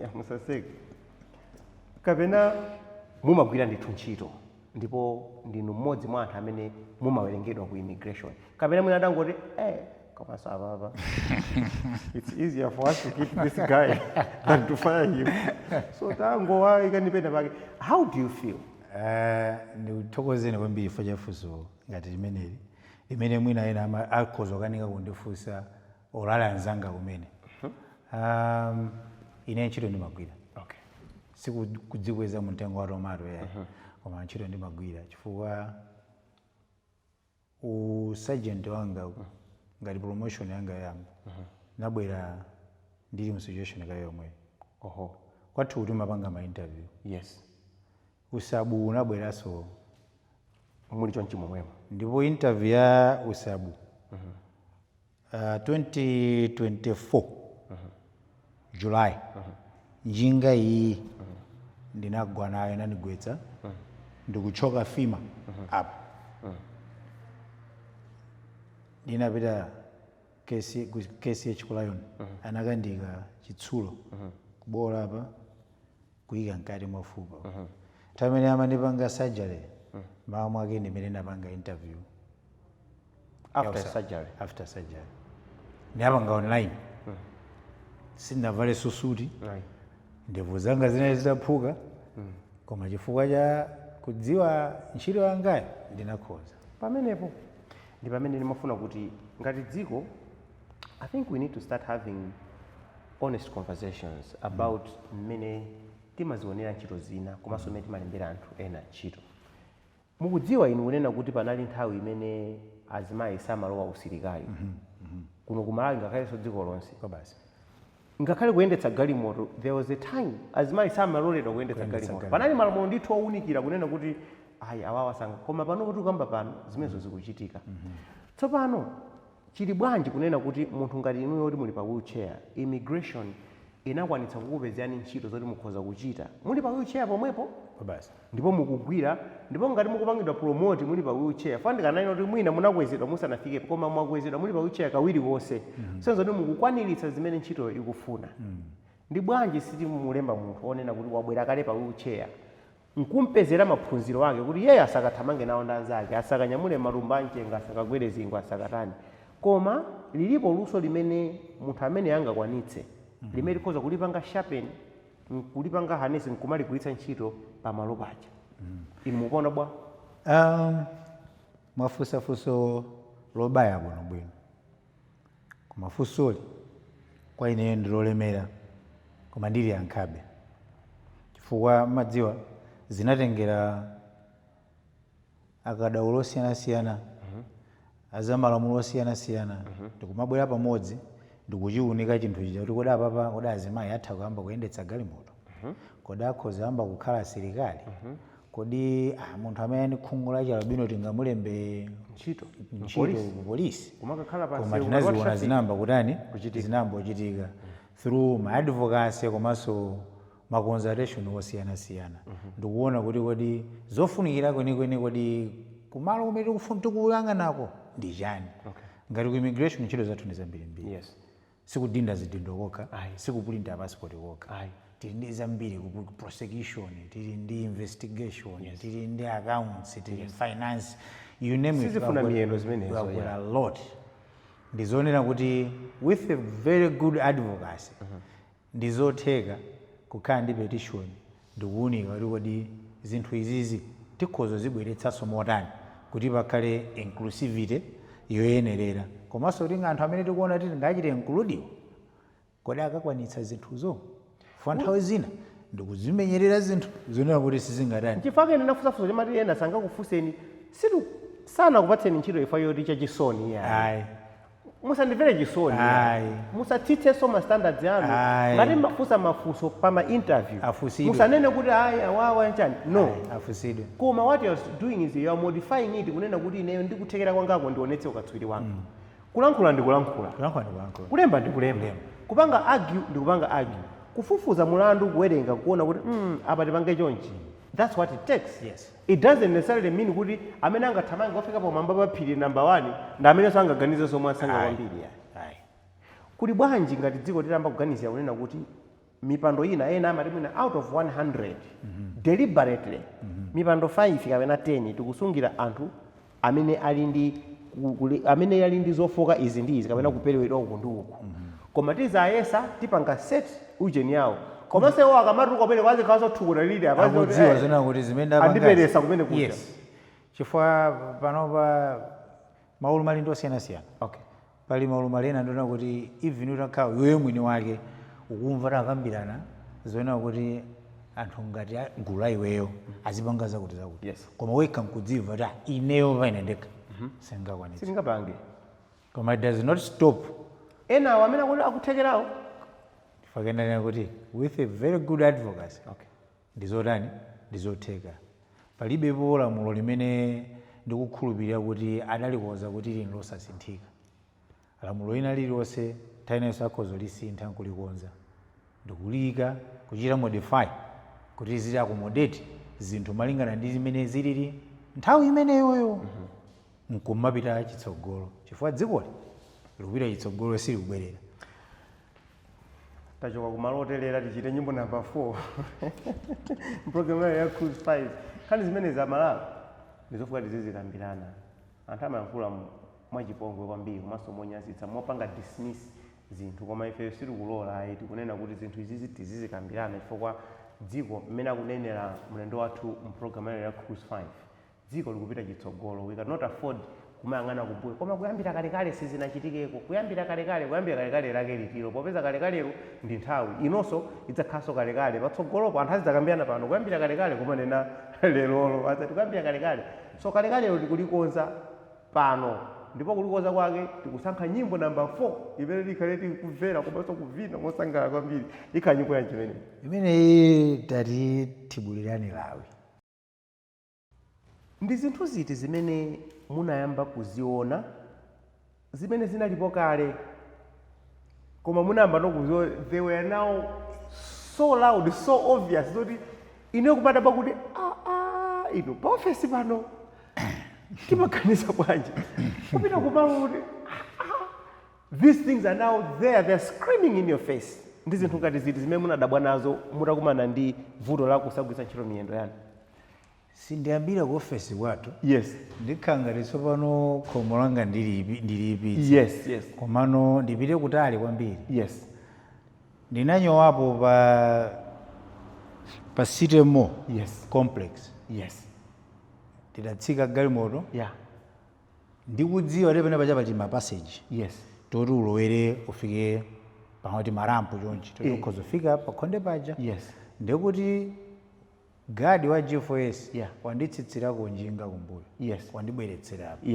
[SPEAKER 1] ya musaseke, kapena mumagwira ndithu ntchito ndipo ndinu mmodzi mwa anthu amene mumawerengedwa ku immigration, kapena mwina adangoti, "Eh, komanso apapa it's easier for us to keep this guy than to fire him, so tangowayikani pena pake"? How do you feel?
[SPEAKER 2] Ndikuthokozeni kwambiri chifukwa cha funso ngati limeneli, limene mwina ena akhoza kukanika kundifunsa olala anzanga kumene. Ine ntchito ndimagwira. Sikudzikweza mtengo wa tomato yayi, koma ntchito ndimagwira chifukwa usergeant wanga, ngati promotion yanga yamba, nabwera ndili mu situation kale yomweyo. Kwathu kuti umapanga ma interview. Usub unabweranso.
[SPEAKER 1] Muli chonchi momwemo.
[SPEAKER 2] Ndipo interview ya usub 2024 July, njinga iyi ndinagwa nayo, inandigwetsa ndikuchoka femur apa. Ndinapita KC, ku KCH ku Lion, anakandika chitsulo kubola apa, kuyika mkati mwa fupa. Nthawi imene amandipanga surgery, mawa mwake ndimene napanga interview.
[SPEAKER 1] After surgery?
[SPEAKER 2] After surgery. Ndinapanga online, sindinavale susuti. Ndevu zanga zinali zitaphuka, koma chifukwa cha kudziwa ntchito yangayo ndinakhoza.
[SPEAKER 1] Pamenepo ndi pamene ndimafuna kuti ngati dziko, I think we need to start having honest conversations about mmene timazionera ntchito zina komanso mmene timalembera anthu ena ntchito. Mukudziwa inu kunena kuti panali nthawi imene Azimayi samalowa usilikali kuno kuMalawi, ngakhalenso dziko lonse.
[SPEAKER 2] Kwa basi.
[SPEAKER 1] Ngakhale kuyendetsa galimoto, there was a time azimayi samaloledwa kuyendetsa galimoto. Panali malamulo ndithu owunikira kunena kuti ayi, awawa sanga. Koma pano kuti ukamba pano, zimenezo zikuchitika. Tsopano chili bwanji kunena kuti munthu ngati inuyo kuti muli pa wheelchair, immigration inakwanitsa kukupezerani ntchito zoti mukhoza kuchita muli pa wheelchair pomwepo?
[SPEAKER 2] Kwa basi.
[SPEAKER 1] Ndipo mukugwira, ndipo ngati mukupangidwa promote muli pa wheelchair, fandikanani kuti mwina munakwezedwa musanafikepo, koma mwakwezedwa muli pa wheelchair kawiri konse, senzo kuti mukukwaniritsa zimene ntchitoyo ikufuna. Ndi bwanji sitimulemba munthu onena kuti wabwera kale pa wheelchair, nkumpezera maphunziro ake kuti yeye asakathamange nawo ndi anzake, asakanyamule matumba amchenga, asakagwere zingwe, asakatani, koma lilipo luso limene munthu amene angakwanitse, limene likhoza kulipanga sharpen, nkulipanga harness, nkumaligwiritsa ntchito pamalo paja? Inu mukuona bwa?
[SPEAKER 2] Mwafunsa funso lobaya bwinobwino, koma funsoli kwa ineyo ndilolemera, koma ndili ankhabe, chifukwa madziwa zinatengera akadaulo osiyanasiyana, azamalamulo osiyanasiyana, ndikumabwera pamodzi ndikuchiunika chinthu chija kuti kodi apapa, kodi azimayi atha kuyamba kuyendetsa galimoto? Kodi akhoza yamba kukhala asilikali? Kodi munthu amene ali khungu la chialubino tingamulembe
[SPEAKER 1] ntchito
[SPEAKER 2] ntchito ku polisi?
[SPEAKER 1] Kumakakhala pa
[SPEAKER 2] Koma
[SPEAKER 1] msewu
[SPEAKER 2] tinaziona
[SPEAKER 1] ngati wa
[SPEAKER 2] zinayamba kutani?
[SPEAKER 1] Kuchitika.
[SPEAKER 2] Zinayamba kuchitika through ma advocacy komanso ma consultation osiyanasiyana, ndikuona kuti kodi zofunikira kwenikweni, kodi kumalo kumene tikuyang'anako ndi chani? Ngati ku immigration, ntchito zathu ndi zambirimbiri. Sikudinda zidindo kokha, sikupulinta passport kokha. Tili ndi zambiri ku prosecution, tili ndi investigation, tili ndi accounts, tili finance, you name it.
[SPEAKER 1] Sizifuna miyendo zimenezo,
[SPEAKER 2] We have got a lot. Ndizonena kuti with a very good advocacy, ndizotheka kukhala ndi petition ndikuwunika kuti kodi zinthu izizi tikhoza zibweretsanso motani kuti pakhale inclusivity yoyenerera, komanso kuti anthu amene tikuona kuti tingachite include iwo, kodi akakwanitsa zinthuzo? Chifukwa nthawi zina ndikuzimenyerera zinthu zonena kuti sizingatani.
[SPEAKER 1] Chifukwa ine ndafunsafunsa chimati ena sangakufunseni, situ sanakupatseni ntchito ifa yoti chachisoni yayi.
[SPEAKER 2] Ayi.
[SPEAKER 1] Musandimvere chisoni.
[SPEAKER 2] Ayi.
[SPEAKER 1] Musatsitsenso ma standards anu.
[SPEAKER 2] Ayi.
[SPEAKER 1] Ngati mmafunsa mafunso pa ma interview,
[SPEAKER 2] Afunsidwe.
[SPEAKER 1] musanene kuti ayi, awawa nchani, no.
[SPEAKER 2] Afunsidwe.
[SPEAKER 1] Koma what you are doing is you are modifying it, kunena kuti ineyo ndikuthekera kwangako ndionetse ukatswiri wanga. Kulankhula ndi kulankhula,
[SPEAKER 2] kulankhula ndi kulankhula,
[SPEAKER 1] kulemba ndi kulemba, kupanga argue ndi kupanga argue, kufufuza mulandu, kuwerenga, kuona kuti apa tipange chonchi. That's what it takes. It doesn't necessarily mean kuti amene angathamange kufika pamwamba pa phiri number 1 ndi amenenso angaganize zomwe asanga
[SPEAKER 2] Ayi.
[SPEAKER 1] kwambiri yani.
[SPEAKER 2] Ayi.
[SPEAKER 1] Kuli bwanji ngati dziko titamba kuganizira kunena kuti mipando ina, ena amati mwina out of 100, deliberately mipando 5 kapena 10 tikusungira anthu amene ali ndi amene ali ndi zofoka izi ndi izi kapena kuperewedwa uku ndi uku, koma tizayesa, tipanga set ujeni yawo, komanso iwo akamatuluka kumene kwazikhala zothukuta lili.
[SPEAKER 2] Akudziwa zonena kuti zimene ndapangazi-
[SPEAKER 1] Andiperesa kumene kuja.
[SPEAKER 2] Yes, chifukwa panopa maulumali ndi osiyanasiyana. Pali maulumali ena ndiona kuti even utakhala iweyo mwini wake ukumva takambirana zoona kuti anthu ngati gulu la iweyo azipanga zakuti zakuti, koma wekha nkudzimva kuti, "Ah, ineyo paine ndekha singakwanitsa."
[SPEAKER 1] Sindingapange.
[SPEAKER 2] Koma it does not stop
[SPEAKER 1] enawo amene akuti akuthekerawo.
[SPEAKER 2] Fakendanena kuti with a very good advocacy, ndizotani, ndizotheka. Palibepo lamulo limene ndikukhulupirira kuti adalikonza kuti lini losasinthika. Lamulo lina lililonse nthawi inenso akhoza lisintha nkulikonza ndikuliyika, kuchita modify kuti zili accommodate zinthu malingana ndi zimene zilili nthawi imeneyoyo, nkumapita chitsogolo, chifukwa dzikoli likupita chitsogolo, silikubwerera.
[SPEAKER 1] Tachoka kumalo otelera, tichite nyimbo namba 4 mpulogalamu ya Cruise 5. Nkhani zimene za Malawi ndizofuka tizizikambirana. Anthu amayankhula mwachipongwe kwambiri komanso monyazitsa, mopanga dismiss zinthu, koma ife sitikulola ayi. Tikunena kuti zinthu izizi tizizikambirana chifukwa dziko, mmene akunenera mlendo wathu mpulogalamu ya Cruise 5, dziko likupita chitsogolo. We cannot afford kumayang'ana kumbuyo, koma kuyambira kalekale sizinachitikeko, kuyambira kalekale, kuyambira kalekale lake litiro? Popeza kalekalero ndi nthawi inonso idzakhalanso kalekale patsogolopo. Anthu azidzakambirana pano kuyambira kalekale, kumanena lerolo adzati kuyambira kalekale. So kalekalero tikulikonza pano. Ndipo kulikonza kwake tikusankha nyimbo namba 4 imene tikhale tikumvera komanso kuvina mosangalala kwambiri. Ikhala nyimbo yanji imeneyi?
[SPEAKER 2] Imeneyi tati Tibulirani Lawi.
[SPEAKER 1] Ndi zinthu ziti zimene munayamba kuziona zimene zinalipo kale, koma munayamba nokuziona they were now so loud, so obvious, zoti ine kumadabwa kuti, "Ah, ah, ino pa ofesi pano timaganiza bwanji?" Kupita kumalo kuti, "Ah, ah, these things are now there, they're screaming in your face." Ndi zinthu ngati ziti zimene munadabwa nazo mutakumana ndi vuto la kusagwiritsa ntchito miyendo yanu?
[SPEAKER 2] Sindiyambira ku ofesi kwathu. Ndikhala ngati tsopano khomo langa ndilipitsa. Komano ndipite kutali kwambiri. Ndinanyowapo pa City Mall complex. Ndidatsika galimoto. Ndikudziwa kuti pene pacha pali ma passage toti ulowere ufike pamati ma ramp chonchi, toti ukhoza kufika pakhonde paja. Ndikuti guard wa G4S wanditsitsirako njinga kumbuyo, wandibweretserapo.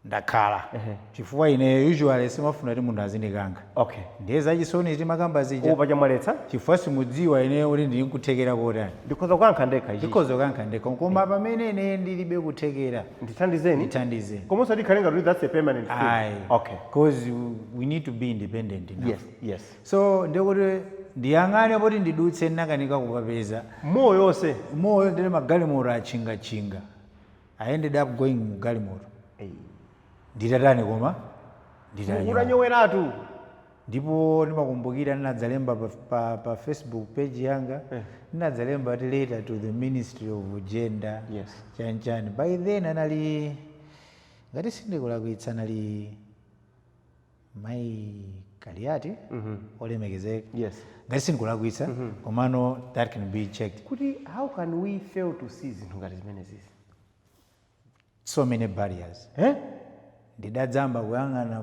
[SPEAKER 2] Ndakhala, chifukwa ine usually simafuna kuti munthu azindikanga. Ndiye zachisoni timakamba zija.
[SPEAKER 1] Upa chamwaletsa.
[SPEAKER 2] Chifukwa simudziwa ine kuti ndili nkuthekera kotani.
[SPEAKER 1] Ndikhoza kukankha ndekha ichi.
[SPEAKER 2] Ndikhoza kukankha ndekha, koma pamene ine ndilibe kuthekera,
[SPEAKER 1] ndithandizeni.
[SPEAKER 2] Ndithandizeni.
[SPEAKER 1] Komanso ndikhale ngati that's a permanent thing.
[SPEAKER 2] Ayi. Because we need to be independent enough. So ndikuti ndiyang'ane poti ndidutse, ndinakanika kupapeza.
[SPEAKER 1] Moyo yonse.
[SPEAKER 2] Moyo ndili magalimoto achingatchinga. I ended up going mu galimoto. Nditatani? Koma nditanyowa.
[SPEAKER 1] Utanyoweratu.
[SPEAKER 2] Ndipo ndimakumbukira ndinadzalemba pa Facebook page yanga, ndinadzalemba ti letter to the Ministry of Gender, chanchani. By then anali, ngati sindikulakwitsa, anali Mai Kaliati olemekezeka, ngati sindikulakwitsa, komano that can be checked.
[SPEAKER 1] Kuti how can we fail to see zinthu ngati zimene zizi?
[SPEAKER 2] So many barriers.
[SPEAKER 1] Eh?
[SPEAKER 2] Ndidadzamba kuyang'ana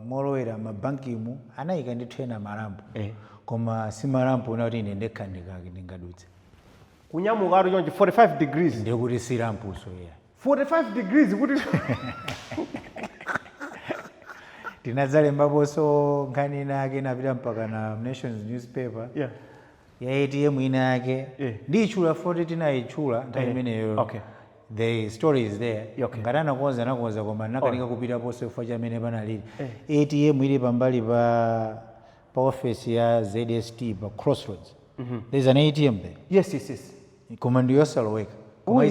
[SPEAKER 2] molowera mabankimu, anayika ndithu ena ma ramp, koma si ma ramp una kuti ine ndekha ndingadutse.
[SPEAKER 1] Kunyamukatu chonchi 45 degrees.
[SPEAKER 2] Ndikuti si rampuso iya.
[SPEAKER 1] 45 degrees kuti.
[SPEAKER 2] Tinadzalembaponso nkhani ina yake, inapita mpaka na Nations newspaper, ya ATM ina yake. Ndiyitchula 40, tinayitchula nthawi imeneyo. The story is there. Ngati anakonza, anakonza, koma nakanika kupitaponso chifukwa chamene panalili. ATM ili pambali pa office ya ZST pa Crossroads. There's an ATM there, koma ndiyosaloweka. Koma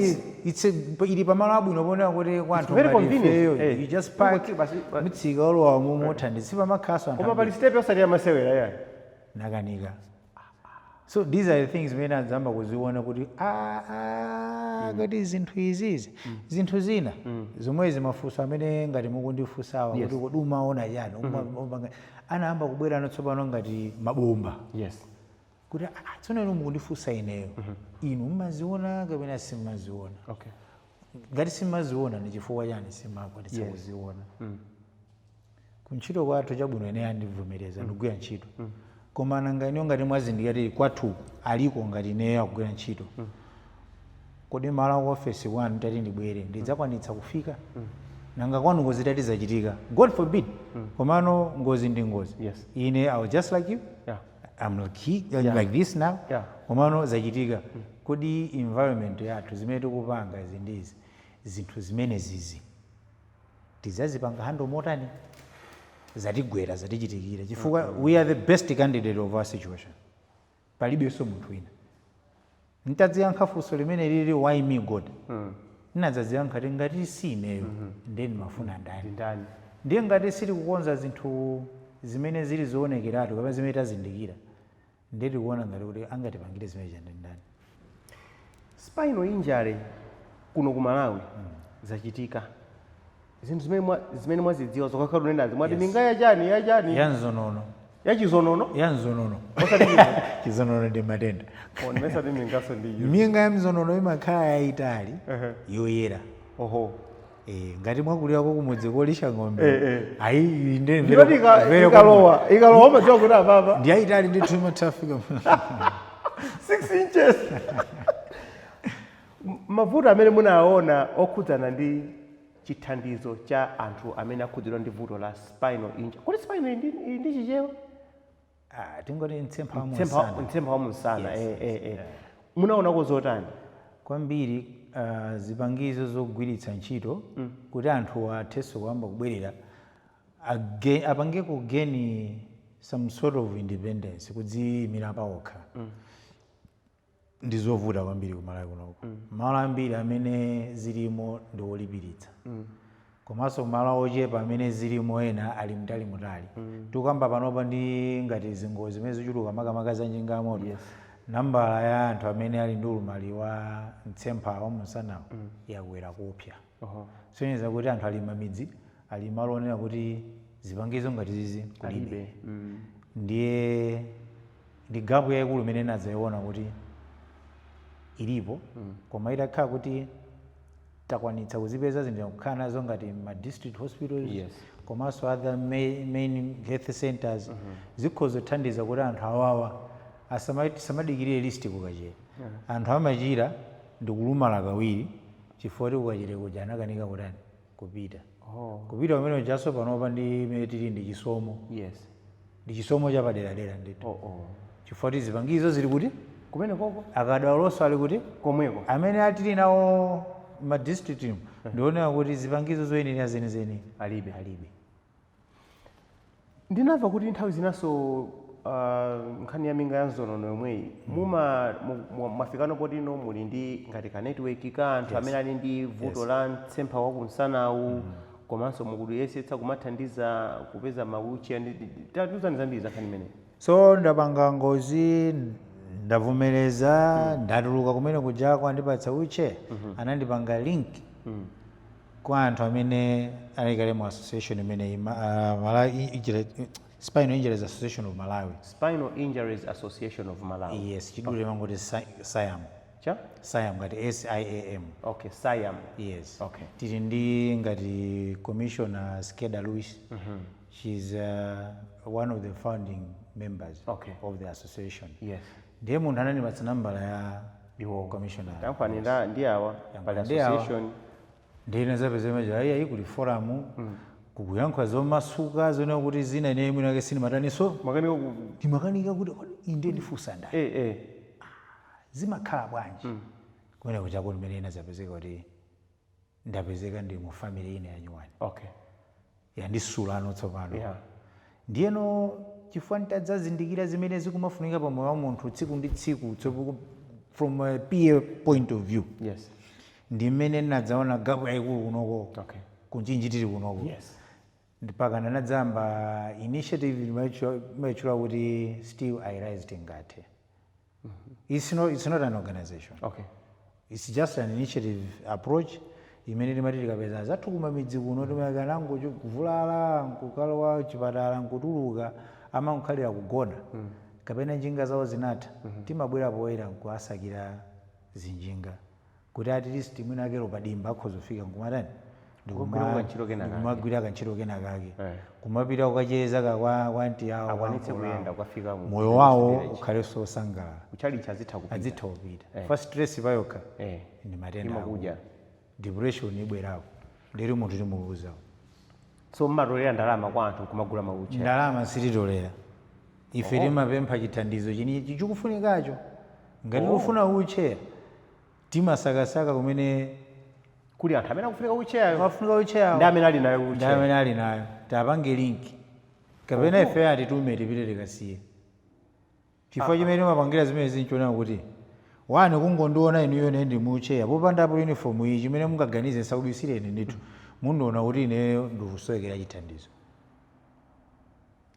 [SPEAKER 1] Oh,
[SPEAKER 2] ili pamalo abwino poonera kuti kwa anthu
[SPEAKER 1] very
[SPEAKER 2] ngati
[SPEAKER 1] convenient.
[SPEAKER 2] ifeyo, you just park,
[SPEAKER 1] Basi.
[SPEAKER 2] mutsika olowa momwe, sipamakhalaso anthu
[SPEAKER 1] Koma pali
[SPEAKER 2] ambiri.
[SPEAKER 1] step yosati yamasewera yayi.
[SPEAKER 2] Nakanika. So these are the things zimene adzamba kuziona kuti, ah, ah, kodi zinthu izizi, zinthu zina zomwe zimafunso amene ngati mukundifunsawa kuti kodi umaona chani, anayamba kubwera tsopano ngati mabomba, kuti, "Ah, tsono inu mukundifunsa ineyo, inu mmaziona kapena simmaziona? Ngati simmaziona, ndi chifukwa chani simakwanitsa kuziona?" Kuntchito kwathu, chabwino, ine andivomereza ndikugwira ntchito, koma nanga ineyo ngati mwazindikira tili kwathuku aliko ngati ineyo akugwira ntchito, kodi malo aku ofesi kwanu tati ndibwere ndidzakwanitsa kufika? Nanga kwanu ngozi tati zachitika, God forbid, komano ngozi ndi ngozi, ine I was just like you, I'm like, like this now, komano zachitika, kodi environment yathu, zimene tikupanga izi ndizi zinthu zimene zizi tidzazipanga handle motani zatigwera, zatichitikira? Chifukwa we are the best candidate of our situation, palibenso munthu wina. Ntadziyankha funso limene lili, "Why me, God?" Ndinadzadziyankha ti ngati si ineyo, ndiye ndimafuna ndani?
[SPEAKER 1] Ndani?
[SPEAKER 2] Ndiye ngati sitikukonza zinthu zimene zili zoonekeratu kapena zimene tazindikira, ndiye tikuona ngati kuti angatipangire zimene chandi ndani?
[SPEAKER 1] Spinal injury kuno ku Malawi zachitika, zinthu zimene mwazidziwa zokakhala unenazi, mwati minga yachani yachani?
[SPEAKER 2] Ya mzonono.
[SPEAKER 1] Yachizonono?
[SPEAKER 2] Ya mzonono.
[SPEAKER 1] Osati chizonono.
[SPEAKER 2] Chizonono ndi matenda.
[SPEAKER 1] Oh, ndimesati mingaso ndi iyo.
[SPEAKER 2] Minga ya mzonono imakhala yayitali, yoyera. Eh, ngati mwakulirako kumudzi kolisha ng'ombe, ayi, inde.
[SPEAKER 1] Ndiyoti ikalowa umadziwa kuti apapa
[SPEAKER 2] Ndi yayitali ndithu, imathafika
[SPEAKER 1] 6 inches. Mavuto amene munaona okhudzana ndi Chithandizo cha anthu amene akhudzidwa ndi vuto la spinal injury. Kuti spinal ili ndi Chichewa?
[SPEAKER 2] Ah, tingoti mtsempha wa
[SPEAKER 1] Mtsempha.
[SPEAKER 2] Msana.
[SPEAKER 1] Mtsempha wa msana.
[SPEAKER 2] Yes.
[SPEAKER 1] Munaonako zotani?
[SPEAKER 2] Kwambiri zipangizo zogwiritsa ntchito kuti anthu athenso kuyamba kubwerera apange ku gain some sort of independence, kudziyimira pawokha, ndi zovuta kwambiri kuMalawi kunoko. Malo ambiri amene zilimo ndi olipiritsa, komanso malo ochepa amene zilimo ena ali mtali mutali. Tikukamba panopa ndi ngati zingozi zimene zichuluka, makamaka za njinga ya moto, nambala ya anthu amene ali ndi ulumali wa mtsempha wa msanawo yakwera kupya. Sonyeza kuti anthu ali mamidzi, ali malo onena kuti zipangizo ngati zizi kulibe.
[SPEAKER 1] Alibe.
[SPEAKER 2] Ndiye ndi gap yayikulu imene nadzayiona kuti ilipo, koma itakhala kuti takwanitsa kuzipeza zinthu kukhala nazo ngati ma district hospitals komanso other main health centers, zikhoza kuthandiza kuti anthu awawa asamadikirire list kuKachere. Anthu amachira ndi kulumala kawiri chifukwa kuti kuKachere kuja anakanika kutani, kupita. Kupita kumene kujaso panopa ndi imene tili ndi chisomo, ndi chisomo chapaderadera ndithu, chifukwa kuti zipangizo zili kuti?
[SPEAKER 1] Kumene koko.
[SPEAKER 2] Akadauloso ali kuti?
[SPEAKER 1] Komweko.
[SPEAKER 2] Amene atili nawo ma district ndionera kuti zipangizo zoyenera zenizeni
[SPEAKER 1] alibe.
[SPEAKER 2] Alibe.
[SPEAKER 1] Ndinamva kuti nthawi zinaso nkhani ya minga ya mzonono yomweyi muma mwafikano potino muli ndi ngati ka network ka anthu amene ali ndi vuto la mtsempha wa kumsanawu, komanso mukuyesetsa kumathandiza kupeza ma wheelchair. Tatiuzani zambiri za nkhani imeneyi.
[SPEAKER 2] So ndapanga ngozi, ndavomereza, ndatuluka kumene kujako, andipatsa wheelchair, anandipanga link kwa anthu amene ali kale mu association imene Malawi Spinal Injuries Association of Malawi.
[SPEAKER 1] Spinal Injuries Association of Malawi.
[SPEAKER 2] Yes, chidule mangoti SIAM.
[SPEAKER 1] Cha?
[SPEAKER 2] SIAM, ngati SIAM.
[SPEAKER 1] Okay, SIAM.
[SPEAKER 2] Yes.
[SPEAKER 1] Okay.
[SPEAKER 2] Tili ndi ngati Commissioner Skeda Lewis. She's one of the founding members of the association. Ndiye munthu anandipatsa nambala ya
[SPEAKER 1] Iwo.
[SPEAKER 2] commissioner.
[SPEAKER 1] Tankwanira ndi awa pali
[SPEAKER 2] Ndi awa.
[SPEAKER 1] association.
[SPEAKER 2] Ndiye zapeza maja ayi kuli forum kukuyankhula zomasuka zonena kuti zina ine mwina ake sinimataniso.
[SPEAKER 1] Makanika.
[SPEAKER 2] Ndimakanika kuti kodi inde ndifunsa ndani, zimakhala bwanji kumene kuchako limene ina zapezeka kuti ndapezeka ndi mu family ina yanyuwani yandisulano tsopano. Ndiyeno chifukwa ntadzazindikira zimene zikumafunika pa moyo wa munthu tsiku ndi tsiku from a peer point of view, ndi mmene ndinadzaona gap yayikulu kunoko kuMchinji tili kunoko. Mpaka ndinadzamba initiative imayitchula kuti Still I Rise Tingathe. It's not an organization. It's just an initiative approach imene timati tikapeza zathu kumamidzi kuno, timakanango kuvulala nkukalowa chipatala nkutuluka amankhalira kugona kapena njinga zawo zinatha, timabwera poyera nkuasakira zinjinga kuti at least mwina akelo padimba akhoza kufika nkumatani.
[SPEAKER 1] Kugwira kantchito kena kake.
[SPEAKER 2] Ndikumagwira kantchito kena kake, kumapita kukacheza ka kwa anti awo, kwa
[SPEAKER 1] Akwanitse
[SPEAKER 2] ankolo awo.
[SPEAKER 1] Kuyenda kwafika
[SPEAKER 2] Moyo wawo ukhalenso osangalala.
[SPEAKER 1] Kuchalichi azitha kupita.
[SPEAKER 2] Azitha kupita. Fa stress payokha ndi matenda.
[SPEAKER 1] Imakudya.
[SPEAKER 2] Akulu. Depression ibwerako ndiri munthu timuluzawo.
[SPEAKER 1] So mmatolera ndalama kwa anthu kumagula ma wheelchair?
[SPEAKER 2] Ndalama sititolera ife, timapempha chithandizo chinichi chikufunikacho. Ngati ufuna wheelchair, timasakasaka kumene
[SPEAKER 1] kuli anthu amene akufunika wheelchair
[SPEAKER 2] afunika wheelchair
[SPEAKER 1] ndi amene ali nayo
[SPEAKER 2] ndi
[SPEAKER 1] wheelchair.
[SPEAKER 2] Amene ali nayo tapange link kapena ife atitume tipite tikasiye, chifukwa chimene timapangira zimene zinchiona kuti wani kungondiona inuyo ne ndi mu wheelchair popandapo uniform iyi, chimene mungaganize, nsakubisireni ndithu, mundiona kuti ineyo ndikusowekera chithandizo.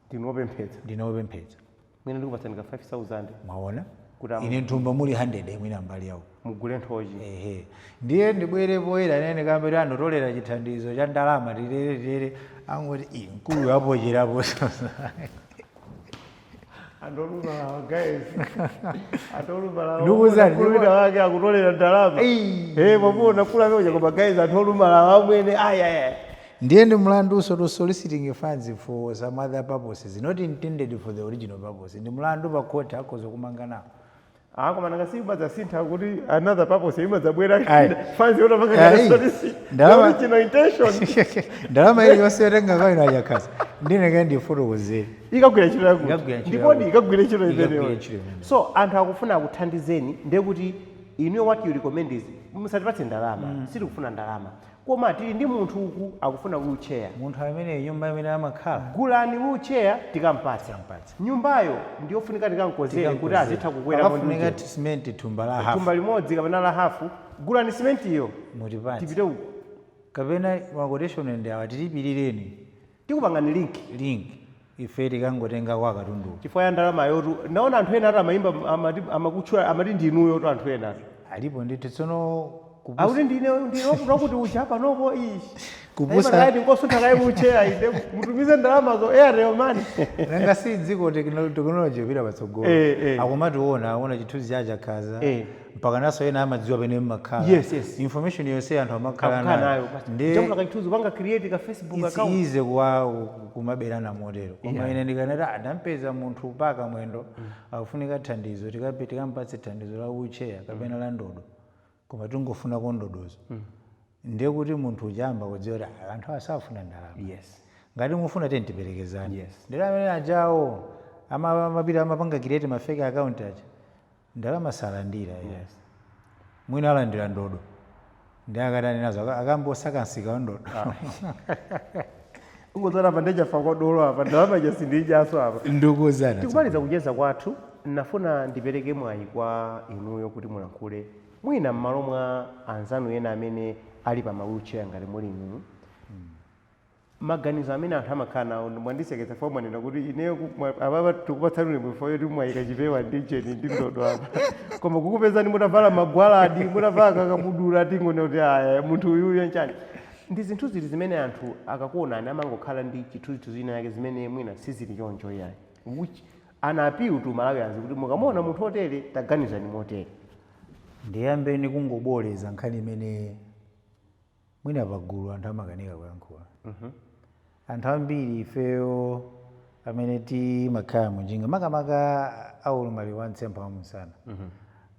[SPEAKER 1] Ndinopemphetsa.
[SPEAKER 2] Ndinopemphetsa.
[SPEAKER 1] Mwina ndikupatsani ka 5000.
[SPEAKER 2] Mwaona?
[SPEAKER 1] Kuti
[SPEAKER 2] ine nthumba muli 100 mwina mbali yawo.
[SPEAKER 1] Mugule nthochi.
[SPEAKER 2] Ehe, ndiye ndibwere poyera nene kambe andotolera chithandizo cha ndalama, tirere tirere, angoti "Ii, mkulu apocherapo."
[SPEAKER 1] Anthu olumalawa guys, anthu olumalawa.
[SPEAKER 2] Ndikuwuzani,
[SPEAKER 1] Mkulu wake akutolera ndalama.
[SPEAKER 2] Ei.
[SPEAKER 1] Eh, mwamuna kula meja, koma guys, anthu olumalawa amwene, aya.
[SPEAKER 2] Ndiye ndi mlanduso to soliciting funds for some other purposes not intended for the original purpose. Ndi mlandu pa court, akhoza kumanga nawo.
[SPEAKER 1] Ah, koma nanga simadzasintha kuti another purpose imadzabwera.
[SPEAKER 2] Ayi.
[SPEAKER 1] Fanzi yotapanga.
[SPEAKER 2] Ayi. Ndalama-
[SPEAKER 1] Original intention.
[SPEAKER 2] Ndalama iliyonse yotenga kwa inu achakhaza, ndineke ndifotokozere.
[SPEAKER 1] Ikagwira ntchito yakuti?
[SPEAKER 2] Ikagwira ntchito
[SPEAKER 1] Ndipodi
[SPEAKER 2] yakuti.
[SPEAKER 1] ikagwira ntchito
[SPEAKER 2] Ikagwira
[SPEAKER 1] imeneyo.
[SPEAKER 2] ntchito imeneyo.
[SPEAKER 1] So anthu akufuna akuthandizeni, ndiye kuti inuyo, what you recommend is musatipatse ndalama, sitikufuna ndalama, koma tili ndi munthu uku akufuna wheelchair.
[SPEAKER 2] Munthu amene nyumba imene amakhala,
[SPEAKER 1] Gulani wheelchair tikampatse.
[SPEAKER 2] Tikampatse.
[SPEAKER 1] Nyumbayo ndiyofunika tikamkonzere kuti azitha kukwera.
[SPEAKER 2] Pakafunika simenti thumba la hafu.
[SPEAKER 1] Thumba limodzi kapena la hafu, gulani simentiyo.
[SPEAKER 2] Mutipatse.
[SPEAKER 1] Tipite uku.
[SPEAKER 2] Kapena ma quotation ndi awa, tilipirireni.
[SPEAKER 1] Tikupangani link.
[SPEAKER 2] Link, ife tikangotenga kwa katundu.
[SPEAKER 1] Chifukwa ya ndalama yotu naona anthu ena ati amayimba, amati amakutchula, amati ndinuyo tu anthu ena.
[SPEAKER 2] Alipo ndithu tsono
[SPEAKER 1] Akuti ndine ndinokuti ucha panopo ishi.
[SPEAKER 2] Kupusa.
[SPEAKER 1] Ngosuntha kaye wheelchair, inde mutumize ndalamazo Airtel Money.
[SPEAKER 2] Nanga si dziko technology kupita patsogolo? Akumationa, akuona chithunzi cha chakhaza, mpaka naso ena amadziwa pene mmakhala.
[SPEAKER 1] Yes.
[SPEAKER 2] Information yonse anthu amakhala
[SPEAKER 1] akukhala
[SPEAKER 2] nayo.
[SPEAKER 1] nayo.
[SPEAKER 2] Ndi
[SPEAKER 1] Jambula kachithunzi, panga create ka Facebook
[SPEAKER 2] it's
[SPEAKER 1] account.
[SPEAKER 2] easy kumaberana motero, koma ine ndikanati, "Ah, ndampeza munthu paka mwendo akufunika thandizo, tikape tikampatse thandizo la wheelchair kapena la ndodo, koma tingofunako ndodozo," ndiye kuti munthu uchamba kudziwa kuti, "Ah, anthu asafuna ndalama." Ngati mufuna, teni tiperekezani. Ndero amene ajawo amapita amapanga create ma fake account aja, ndalama salandira. Mwina alandira ndodo, ndi akatani nazo? Akambosaka msika wa ndodo.
[SPEAKER 1] Ungodzana apa ndechafa kwa dolo apa, ndalama jasindijaso apa.
[SPEAKER 2] Ndikuwuzana.
[SPEAKER 1] Tikumaliza kucheza kwathu, nafuna ndipereke mwayi kwa inuyo kuti mulankhule mwina m'malo mwa anzanu ena amene ali pa ma wheelchair ngati muli inu. Maganizo amene anthu amakhala nawo, mwandiseketsa fo mwanena kuti ineyo apapa tikupatsani ulemu fo yoti mwayika chipewa ndi cheni ndi ndodo apa, koma kukupezani mutavala magwaladi, mutavala kakabudula, tingone kuti aya munthu uyuyo nchani? Ndi zinthu zili zimene anthu akakuonani amangokhala ndi chithunzithunzi ina yake zimene mwina sizili choncho yayi, which ana appeal to Malawians kuti mukamona munthu otere, taganizani motere.
[SPEAKER 2] Ndiyambe ndikungoboleza nkhani imene mwina pagulu anthu amakanika kuyankhula. Anthu ambiri ifeyo amene timakhala munjinga, makamaka aulumali wa mtsempha wa msana,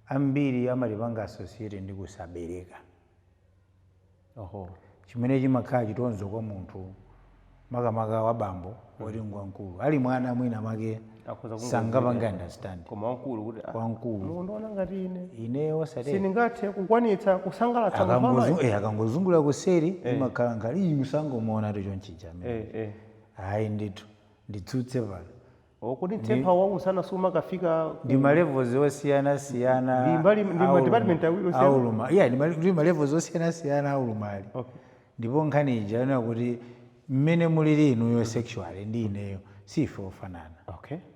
[SPEAKER 2] ambiri amatipanga associate ndi kusabereka, chimene chimakhala chitonzo kwa munthu, makamaka wa bambo oti ngwamkulu, ali mwana mwina make
[SPEAKER 1] Akhoza kungoziwira.
[SPEAKER 2] Sangapange understand.
[SPEAKER 1] Koma wamkulu kuti, "Ah,
[SPEAKER 2] Wamkulu.
[SPEAKER 1] mukundiona ngati ine
[SPEAKER 2] ineyo osatera
[SPEAKER 1] sindingathe kukwanitsa kusangalatsa munthu wamayi."
[SPEAKER 2] Akangozungula kuseri imakhala nkhali iyi, musangomuona chonchija amene. Ayi ndithu, nditsutse pano.
[SPEAKER 1] Kuti mtsempha wausana sumakafika.
[SPEAKER 2] Ndi ma levels osiyanasiyana.
[SPEAKER 1] Ndi ndi ma department awiri osiyana?
[SPEAKER 2] Auluma, yeah, ndi ma levels osiyanasiyana aulumali. Ndipo nkhani ija yonena kuti mmene mulili inuyo sexually ndi ineyo sife ofanana.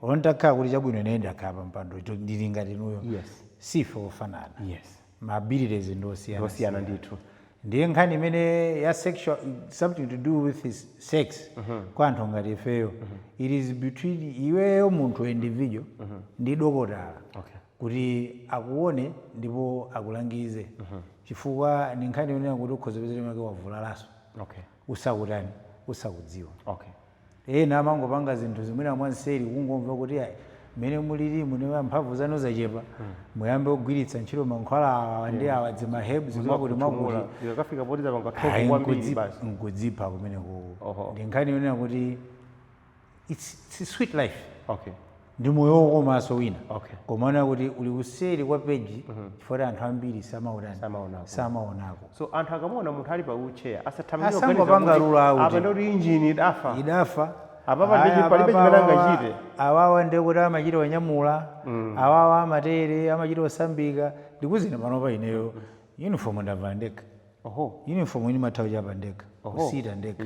[SPEAKER 2] Ontakhala kuti chabwino, ine ndakhala pa mpando, ndili ngati inuyo, sife ofanana. Ma abilities ndi osiyana.
[SPEAKER 1] Osiyana ndithu.
[SPEAKER 2] Ndiye nkhani imene ya sexual, something to do with his sex, kwa anthu ngati ifeyo, it is between iweyo munthu individual ndi dokotala kuti akuone ndipo akulangize, chifukwa ni nkhani yonena kuti ukhoza kupeza make wavulalaso usakutani, usakudziwa. Ena amangopanga zinthu zimwena mwanseri, kungomva kuti ayi, mmene mulili mune mphamvu zanu zachepa, muyambe kugwiritsa ntchito mankhwala awa ndi awa, dzima herbs, mwakuti mwakuti.
[SPEAKER 1] Zikakafika poti zapanga
[SPEAKER 2] Ayi,
[SPEAKER 1] thovu kwambiri basi.
[SPEAKER 2] Nkudzipha kumene kuko.
[SPEAKER 1] Oho.
[SPEAKER 2] Ndi nkhani yonena kuti it's a sweet life. Ndi moyo wokomanso wina, koma kuti uli kuseri kwa peji, chifukwa anthu ambiri samaonani.
[SPEAKER 1] Samaonako.
[SPEAKER 2] Samaonako.
[SPEAKER 1] So anthu akamaona munthu ali pa wheelchair asathamangire.
[SPEAKER 2] Asangopanga rule out.
[SPEAKER 1] Apa ndoti injini idafa.
[SPEAKER 2] Idafa.
[SPEAKER 1] Apapa
[SPEAKER 2] Aya,
[SPEAKER 1] palibe
[SPEAKER 2] apapa
[SPEAKER 1] chimene angachite.
[SPEAKER 2] Awawa ndekuti amachita onyamula, awawa amatere, amachita osambika. Ndikuzina panopa ineyo uniform ndavala ndekha. Uniform ini mathawi chapa ndekha, kusita ndekha.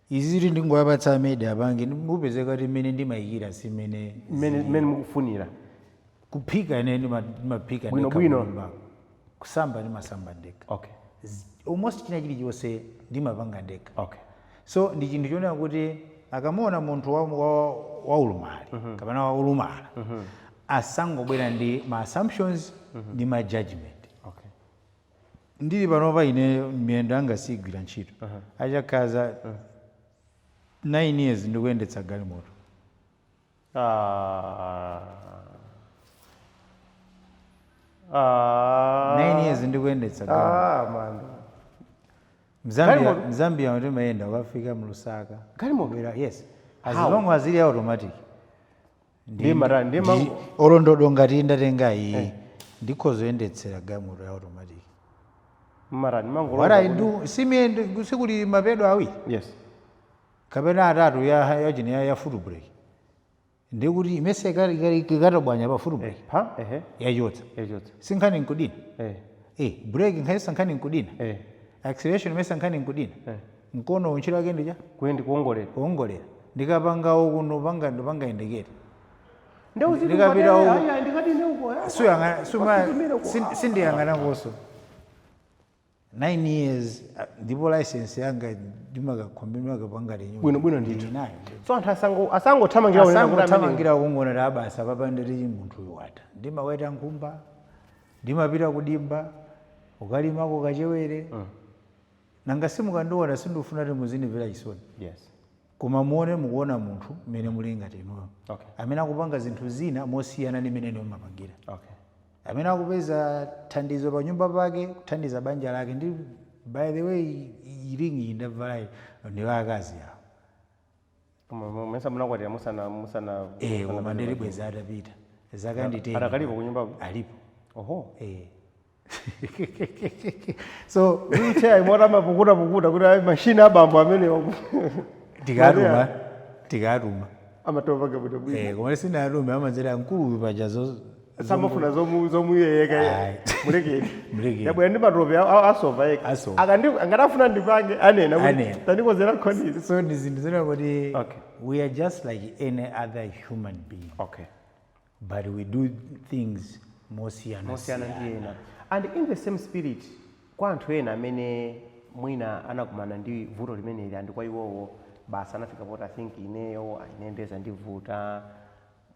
[SPEAKER 2] Izi ziti ndingoyapatsa amedi apange, mupezeka kuti mmene ndimayikira si mmene
[SPEAKER 1] mmene mukufunira.
[SPEAKER 2] Kuphika ine ndimaphika
[SPEAKER 1] Bwino
[SPEAKER 2] ndekha
[SPEAKER 1] bwino.
[SPEAKER 2] kunyumbako. Kusamba ndimasamba ndekha. Almost china chilichonse ndimapanga ndekha. So ndi chinthu chonena kuti akamaona munthu wa ulumali kapena wa ulumala, asangobwera ndi ma assumptions ndi ma judgment. Ndili panopa ine miyendo yanga sigwira ntchito, achakhaza 9 years ndikuyendetsa galimoto.
[SPEAKER 1] Ah. Ah.
[SPEAKER 2] 9 years ndikuyendetsa galimoto.
[SPEAKER 1] Ah, Mando.
[SPEAKER 2] Mzambia,
[SPEAKER 1] Galimoto?
[SPEAKER 2] Mzambia timayenda ukafika mLusaka.
[SPEAKER 1] Galimoto?
[SPEAKER 2] Kubwera, yes, as
[SPEAKER 1] How?
[SPEAKER 2] long as ili automatic.
[SPEAKER 1] Ndiye marani, ndiye
[SPEAKER 2] Olondodo ngati ndatenga iyi, ndikhozoyendetsera galimoto ya automatic.
[SPEAKER 1] Marani mango.
[SPEAKER 2] What I do, simiyende sikuli mapedo awiri
[SPEAKER 1] Yes.
[SPEAKER 2] kapena atatu ya yachini ya foot brake, ndikuti imese ikatobwanya pa foot brake
[SPEAKER 1] Pa, ehe.
[SPEAKER 2] yachotsa.
[SPEAKER 1] Yachotsa.
[SPEAKER 2] Sinkhani nkudina. Brake nkhaisa nkhani nkudina. Acceleration imese nkhani nkudina. Mkono untchito wake ndija
[SPEAKER 1] Kuyendi kuongolera.
[SPEAKER 2] Kuongolera. Ndikapanga uku ndopanga ndopanga indicate.
[SPEAKER 1] Ndeu zili
[SPEAKER 2] Ndikapita uku.
[SPEAKER 1] Aya, ndikati ndeuko.
[SPEAKER 2] Suyang'ana suma
[SPEAKER 1] Wasitumire uko.
[SPEAKER 2] sindiyang'ana koso. 9 years, ndipo license yanga ndimakakhombe ndimakapanga renew.
[SPEAKER 1] Bwino bwino ndithu.
[SPEAKER 2] Ndinayo.
[SPEAKER 1] So anthu asango asangothamangira unena kuti amene
[SPEAKER 2] Asangothamangira kungona ta basa papa nditi munthu uyu wata. Ndimaweta nkhumba, ndimapita kudimba, ukalimako kachewere. Nanga simukandiona, sindifuna kuti muzindimvera chisoni. Koma muone, mukuona munthu mmene muli ngati inuyo. Amene akupanga zinthu zina mosiyana ndi mmene inu mumapangira. Amene akupeza thandizo pa nyumba pake, kuthandiza banja lake. Ndi by the way, iringi ndavalayi ndi akazi awo.
[SPEAKER 1] Koma mesa munakwatira musana
[SPEAKER 2] Koma ndilibweza atapita zaka ndi 10.
[SPEAKER 1] Adakalipo kunyumbako?
[SPEAKER 2] Alipo.
[SPEAKER 1] Oho.
[SPEAKER 2] So
[SPEAKER 1] wheelchair imota amapukuta pukuta kuti ayi machine abambo amenewo.
[SPEAKER 2] Tikatuma, tikatuma.
[SPEAKER 1] Amatopa bwino bwino.
[SPEAKER 2] Koma sinatume amadzera mkuluyu paja
[SPEAKER 1] Samafuna zomuyeyeka.
[SPEAKER 2] Ayi.
[SPEAKER 1] Mulekeni.
[SPEAKER 2] Mulekeni.
[SPEAKER 1] Yabwera ndi matope asova yekha.
[SPEAKER 2] Asova.
[SPEAKER 1] Angatafuna ndipange anena kuti
[SPEAKER 2] Anena.
[SPEAKER 1] tandikozera khonisi.
[SPEAKER 2] So ndi zinthu zina kuti we are just like any other human being, but we do things mosiyana.
[SPEAKER 1] Mosiyana ndi ena. And in the same spirit, kwa anthu ena amene mwina anakumana ndi vuto limeneli, and kwa iwowo basa anafika poti, "I think ineyo ayinendeza ndivuta,"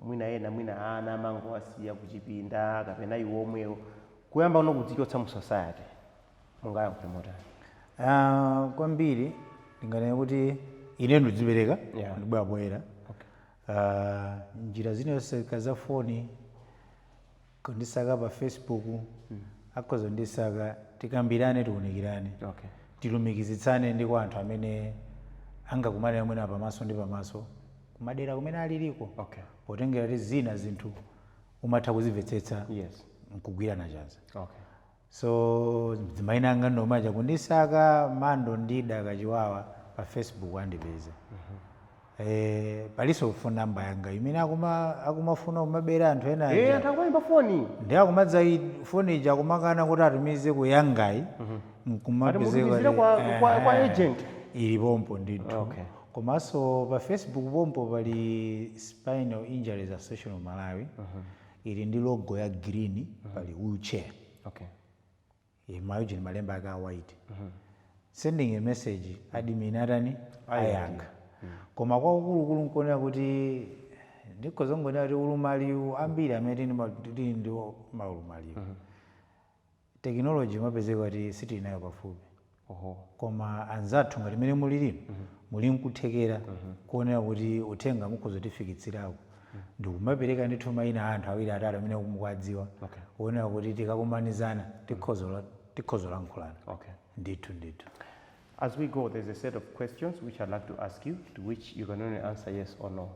[SPEAKER 1] mwina ena mwina ana amangowasiya kuchipinda kapena iwo omwewo kuyamba uno kudzichotsa mu society, mungayankhule motani?
[SPEAKER 2] Ah, kwambiri ndinganene kuti ine ndidzipereka, ndibwera poyera. Ah, njira zinonse za foni, kundisaka pa Facebook, akhoza ndisaka, tikambirane, tiunikirane, tilumikizitsane ndi kwa anthu amene angakumane mwina pamaso ndi pamaso kumadera kumene aliliko, potengera kuti zina zinthu umatha kuzimvetsetsa nkugwirana chanza. So mayina anga ndomacha kundisaka Mando Ndida Kachiwawa pa Facebook andipeza. Palinso phone number yanga imene akumafuna kumabera anthu ena aja.
[SPEAKER 1] Anthu akumayimba foni.
[SPEAKER 2] Ndi akumadza foni ija akumakana kuti atumize ku yangayi, nkumapezeka
[SPEAKER 1] Ati mutumizire kwa agent.
[SPEAKER 2] Ili pompo ndithu. Komanso pa Facebook pompo pali Spinal Injuries Association of Malawi, ili ndi logo ya green, pali wheelchair. Mayujini malemba ake a white. Sending a message, admin atani, ayankha. Koma kwakukulukulu nkuonera kuti ndikhozongonera kuti ulumaliwu ambiri amene tili ndi maulumaliwu, technology imapezeka kuti sitili nayo pafupi. Koma anzathu ngati mene muli lino, muli nkuthekera kuonera kuti uthenga mukhoza tifikitsirako, ndikumapereka ndithu mayina a anthu awiri atatu amene mukuwadziwa, kuonera kuti tikakumanizana tikhoza lankhulana. Ndithu ndithu.
[SPEAKER 1] As we go, there's a set of questions which I'd like to ask you, to which you can only answer yes or no.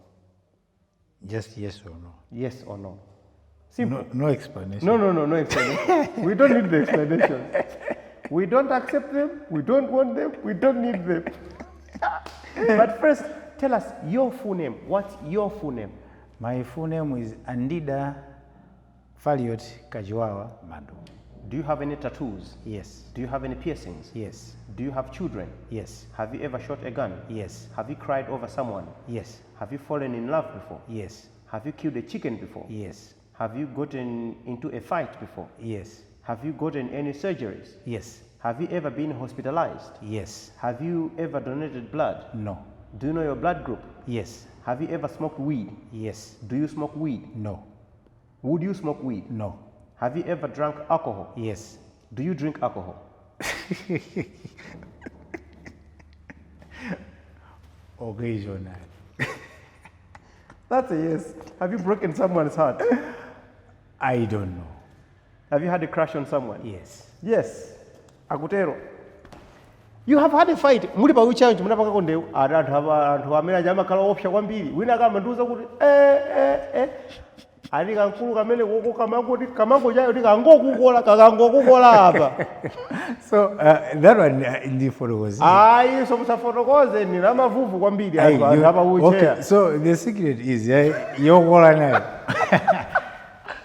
[SPEAKER 2] Just yes or no?
[SPEAKER 1] Yes or no. Simple.
[SPEAKER 2] No, no explanation.
[SPEAKER 1] No, no explanation. We don't need the explanations. We don't accept them. We don't want them. We don't need them. But first, tell us your full name. What's your full name?
[SPEAKER 2] My full name is Andida Faliot Kajiwawa Mando.
[SPEAKER 1] Do you have any tattoos?
[SPEAKER 2] Yes.
[SPEAKER 1] Do you have any piercings?
[SPEAKER 2] Yes.
[SPEAKER 1] Do you have children?
[SPEAKER 2] Yes.
[SPEAKER 1] Have you ever shot a gun?
[SPEAKER 2] Yes.
[SPEAKER 1] Have you cried over someone?
[SPEAKER 2] Yes.
[SPEAKER 1] Have you fallen in love before?
[SPEAKER 2] Yes.
[SPEAKER 1] Have you killed a chicken before?
[SPEAKER 2] Yes.
[SPEAKER 1] Have you gotten into a fight before?
[SPEAKER 2] Yes.
[SPEAKER 1] Have you gotten any surgeries?
[SPEAKER 2] Yes.
[SPEAKER 1] Have you ever been hospitalized?
[SPEAKER 2] Yes.
[SPEAKER 1] Have you ever donated blood?
[SPEAKER 2] No.
[SPEAKER 1] Do you know your blood group?
[SPEAKER 2] Yes.
[SPEAKER 1] Have you ever smoked weed?
[SPEAKER 2] Yes.
[SPEAKER 1] Do you smoke weed?
[SPEAKER 2] No.
[SPEAKER 1] Would you smoke weed?
[SPEAKER 2] No.
[SPEAKER 1] Have you ever drunk alcohol?
[SPEAKER 2] Yes.
[SPEAKER 1] Do you drink alcohol?
[SPEAKER 2] Occasionally.
[SPEAKER 1] That's a yes. Have you broken someone's heart?
[SPEAKER 2] I don't know.
[SPEAKER 1] Have you had a crush on someone?
[SPEAKER 2] Yes.
[SPEAKER 1] Yes, akutero. You have had a fight muli pa wheelchair, munapangako ndewu. Ati anthu anthu amene aja amakhala opsa kwambiri. Wina akamandiuza kuti ati kankulu kamene koko kamangoti kamango chayo ti kangokukola, kakangokukola apa.
[SPEAKER 2] So that one ndifotokoze.
[SPEAKER 1] Ayi, so musafotokoze, nina mavuvu kwambiri anthu apa wheelchair.
[SPEAKER 2] Okay, so the secret is yokola nayo.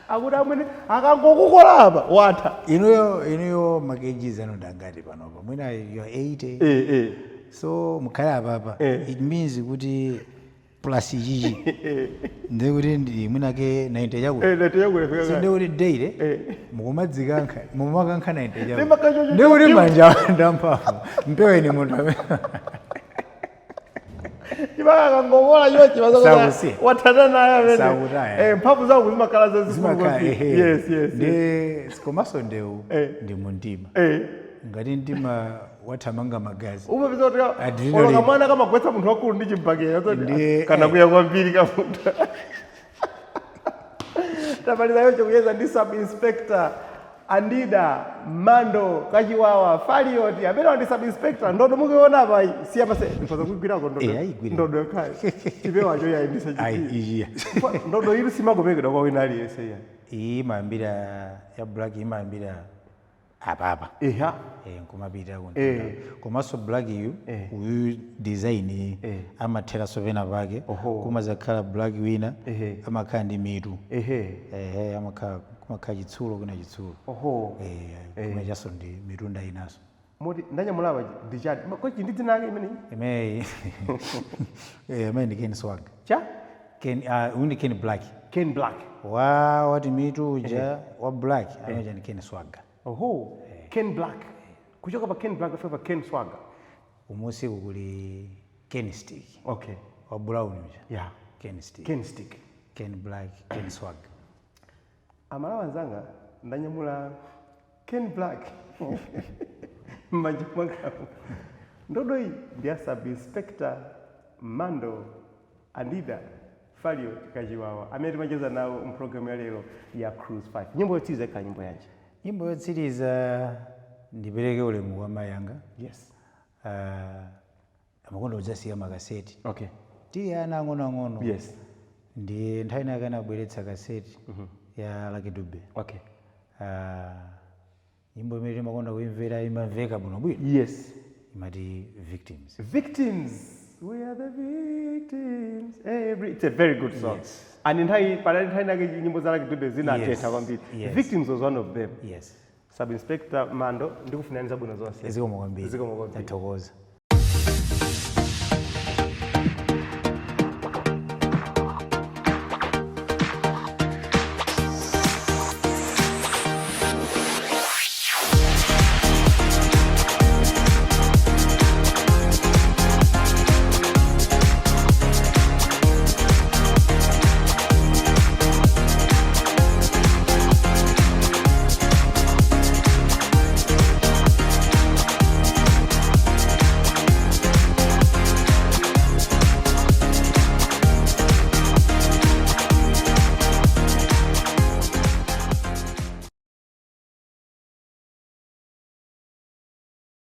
[SPEAKER 1] Akuti amwene akangokukola apa, watha.
[SPEAKER 2] Inuyo ma kgs anu ndangati panopa? Mwina you're 80. So mukhale apapa, it means kuti plus ichichi ndekuti ndi mwinake 90 chakuti.
[SPEAKER 1] Lete yakulefika.
[SPEAKER 2] So ndekuti daily mukumadzikankha, mumakankha 90 chakuti.
[SPEAKER 1] Ndimakachocho.
[SPEAKER 2] Ndekuti manja ndamphamvu, mpeweni munthu amene
[SPEAKER 1] Timakangokola chochi.
[SPEAKER 2] Sakusiya.
[SPEAKER 1] Wathana naye amene.
[SPEAKER 2] Sakutaya.
[SPEAKER 1] Mphamvu zawo zimakhala zazikulu
[SPEAKER 2] Zimakhala
[SPEAKER 1] kwambiri.
[SPEAKER 2] ehe.
[SPEAKER 1] Yes.
[SPEAKER 2] Ndi komanso ndewu ndi mumtima. Ngati mtima wathamanga magazi,
[SPEAKER 1] Umapeza kuti
[SPEAKER 2] Adrenaline.
[SPEAKER 1] olo kamwana kamagwetsa munthu wakulu ndi chibakera. Kana kuya kwambiri kamunthu. Tamaliza yonse kuyeza ndi Sub Inspector Andida Mando Kachiwawa Faliot, amene ndi Sub Inspector. Ndodo mukuiona apa, siya pase mphaza kuigwirako ndodo.
[SPEAKER 2] Ayigwire.
[SPEAKER 1] Ndodo yokhayo, chipewacho yayindisa.
[SPEAKER 2] Ayi, ichiya.
[SPEAKER 1] Ndodo ili simagopekedwa kwa wina aliyense iya.
[SPEAKER 2] Iyi imayambira, ya black imayambira apapa. Nkumapita kuntunda. Komanso black iyu, uyu design amatheranso pena pake. Kumazakhala black wina amakhala ndi mitu. Ehe, amakhala kumakhala chitsulo, kuna chitsulo. Kumene chaso ndi mitunda inaso.
[SPEAKER 1] Moti ndanyamulapa ndi chani kochi? Ndi dzina ake imeneyi?
[SPEAKER 2] Imeneyi imene ndi Ken Swag.
[SPEAKER 1] Cha?
[SPEAKER 2] Ken, uyu ndi Ken Black.
[SPEAKER 1] Ken Black.
[SPEAKER 2] Wa wati mitu uja wa black amene ndi Ken Swag.
[SPEAKER 1] Oho, Ken Black. Kuchoka pa Ken Black kufika pa Ken Swagger.
[SPEAKER 2] Umusiku kuli Ken Stick. Wa brown uja. Ken Stick.
[SPEAKER 1] Ken Stick.
[SPEAKER 2] Ken Black, Ken Swag.
[SPEAKER 1] Amalawa anzanga, ndanyamula Ken Black m'manja mwangamu. Ndodo iyi ndi ya Sub Inspector Mando Andida Falio Kachiwawa, amene timacheza nawo mpulogalamu ya lero ya Cruise 5. Nyimbo yotsiriza ikhala nyimbo yanji?
[SPEAKER 2] Nyimbo yotsiriza, ndipereke ulemu kwa mayi anga. Amakonda kudzasiya makaseti tili ana ang'onoang'ono. Ndiye nthawi inake anabweretsa kaseti ya Lucky Dube. Nyimbo imene timakonda kuimvera, imamveka bwinobwino, imati "Victims".
[SPEAKER 1] "Victims". We are the victims every, it's a very good song. And nthawi panali nthawi inake nyimbo za Lucky Dube zinatentha kwambiri. "Victims" was one of them.
[SPEAKER 2] Yes.
[SPEAKER 1] Sub Inspector Mando, ndikufunirani zabwino zonse.
[SPEAKER 2] Zikomo kwambiri.
[SPEAKER 1] Zikomo kwambiri.
[SPEAKER 2] Tathokoza.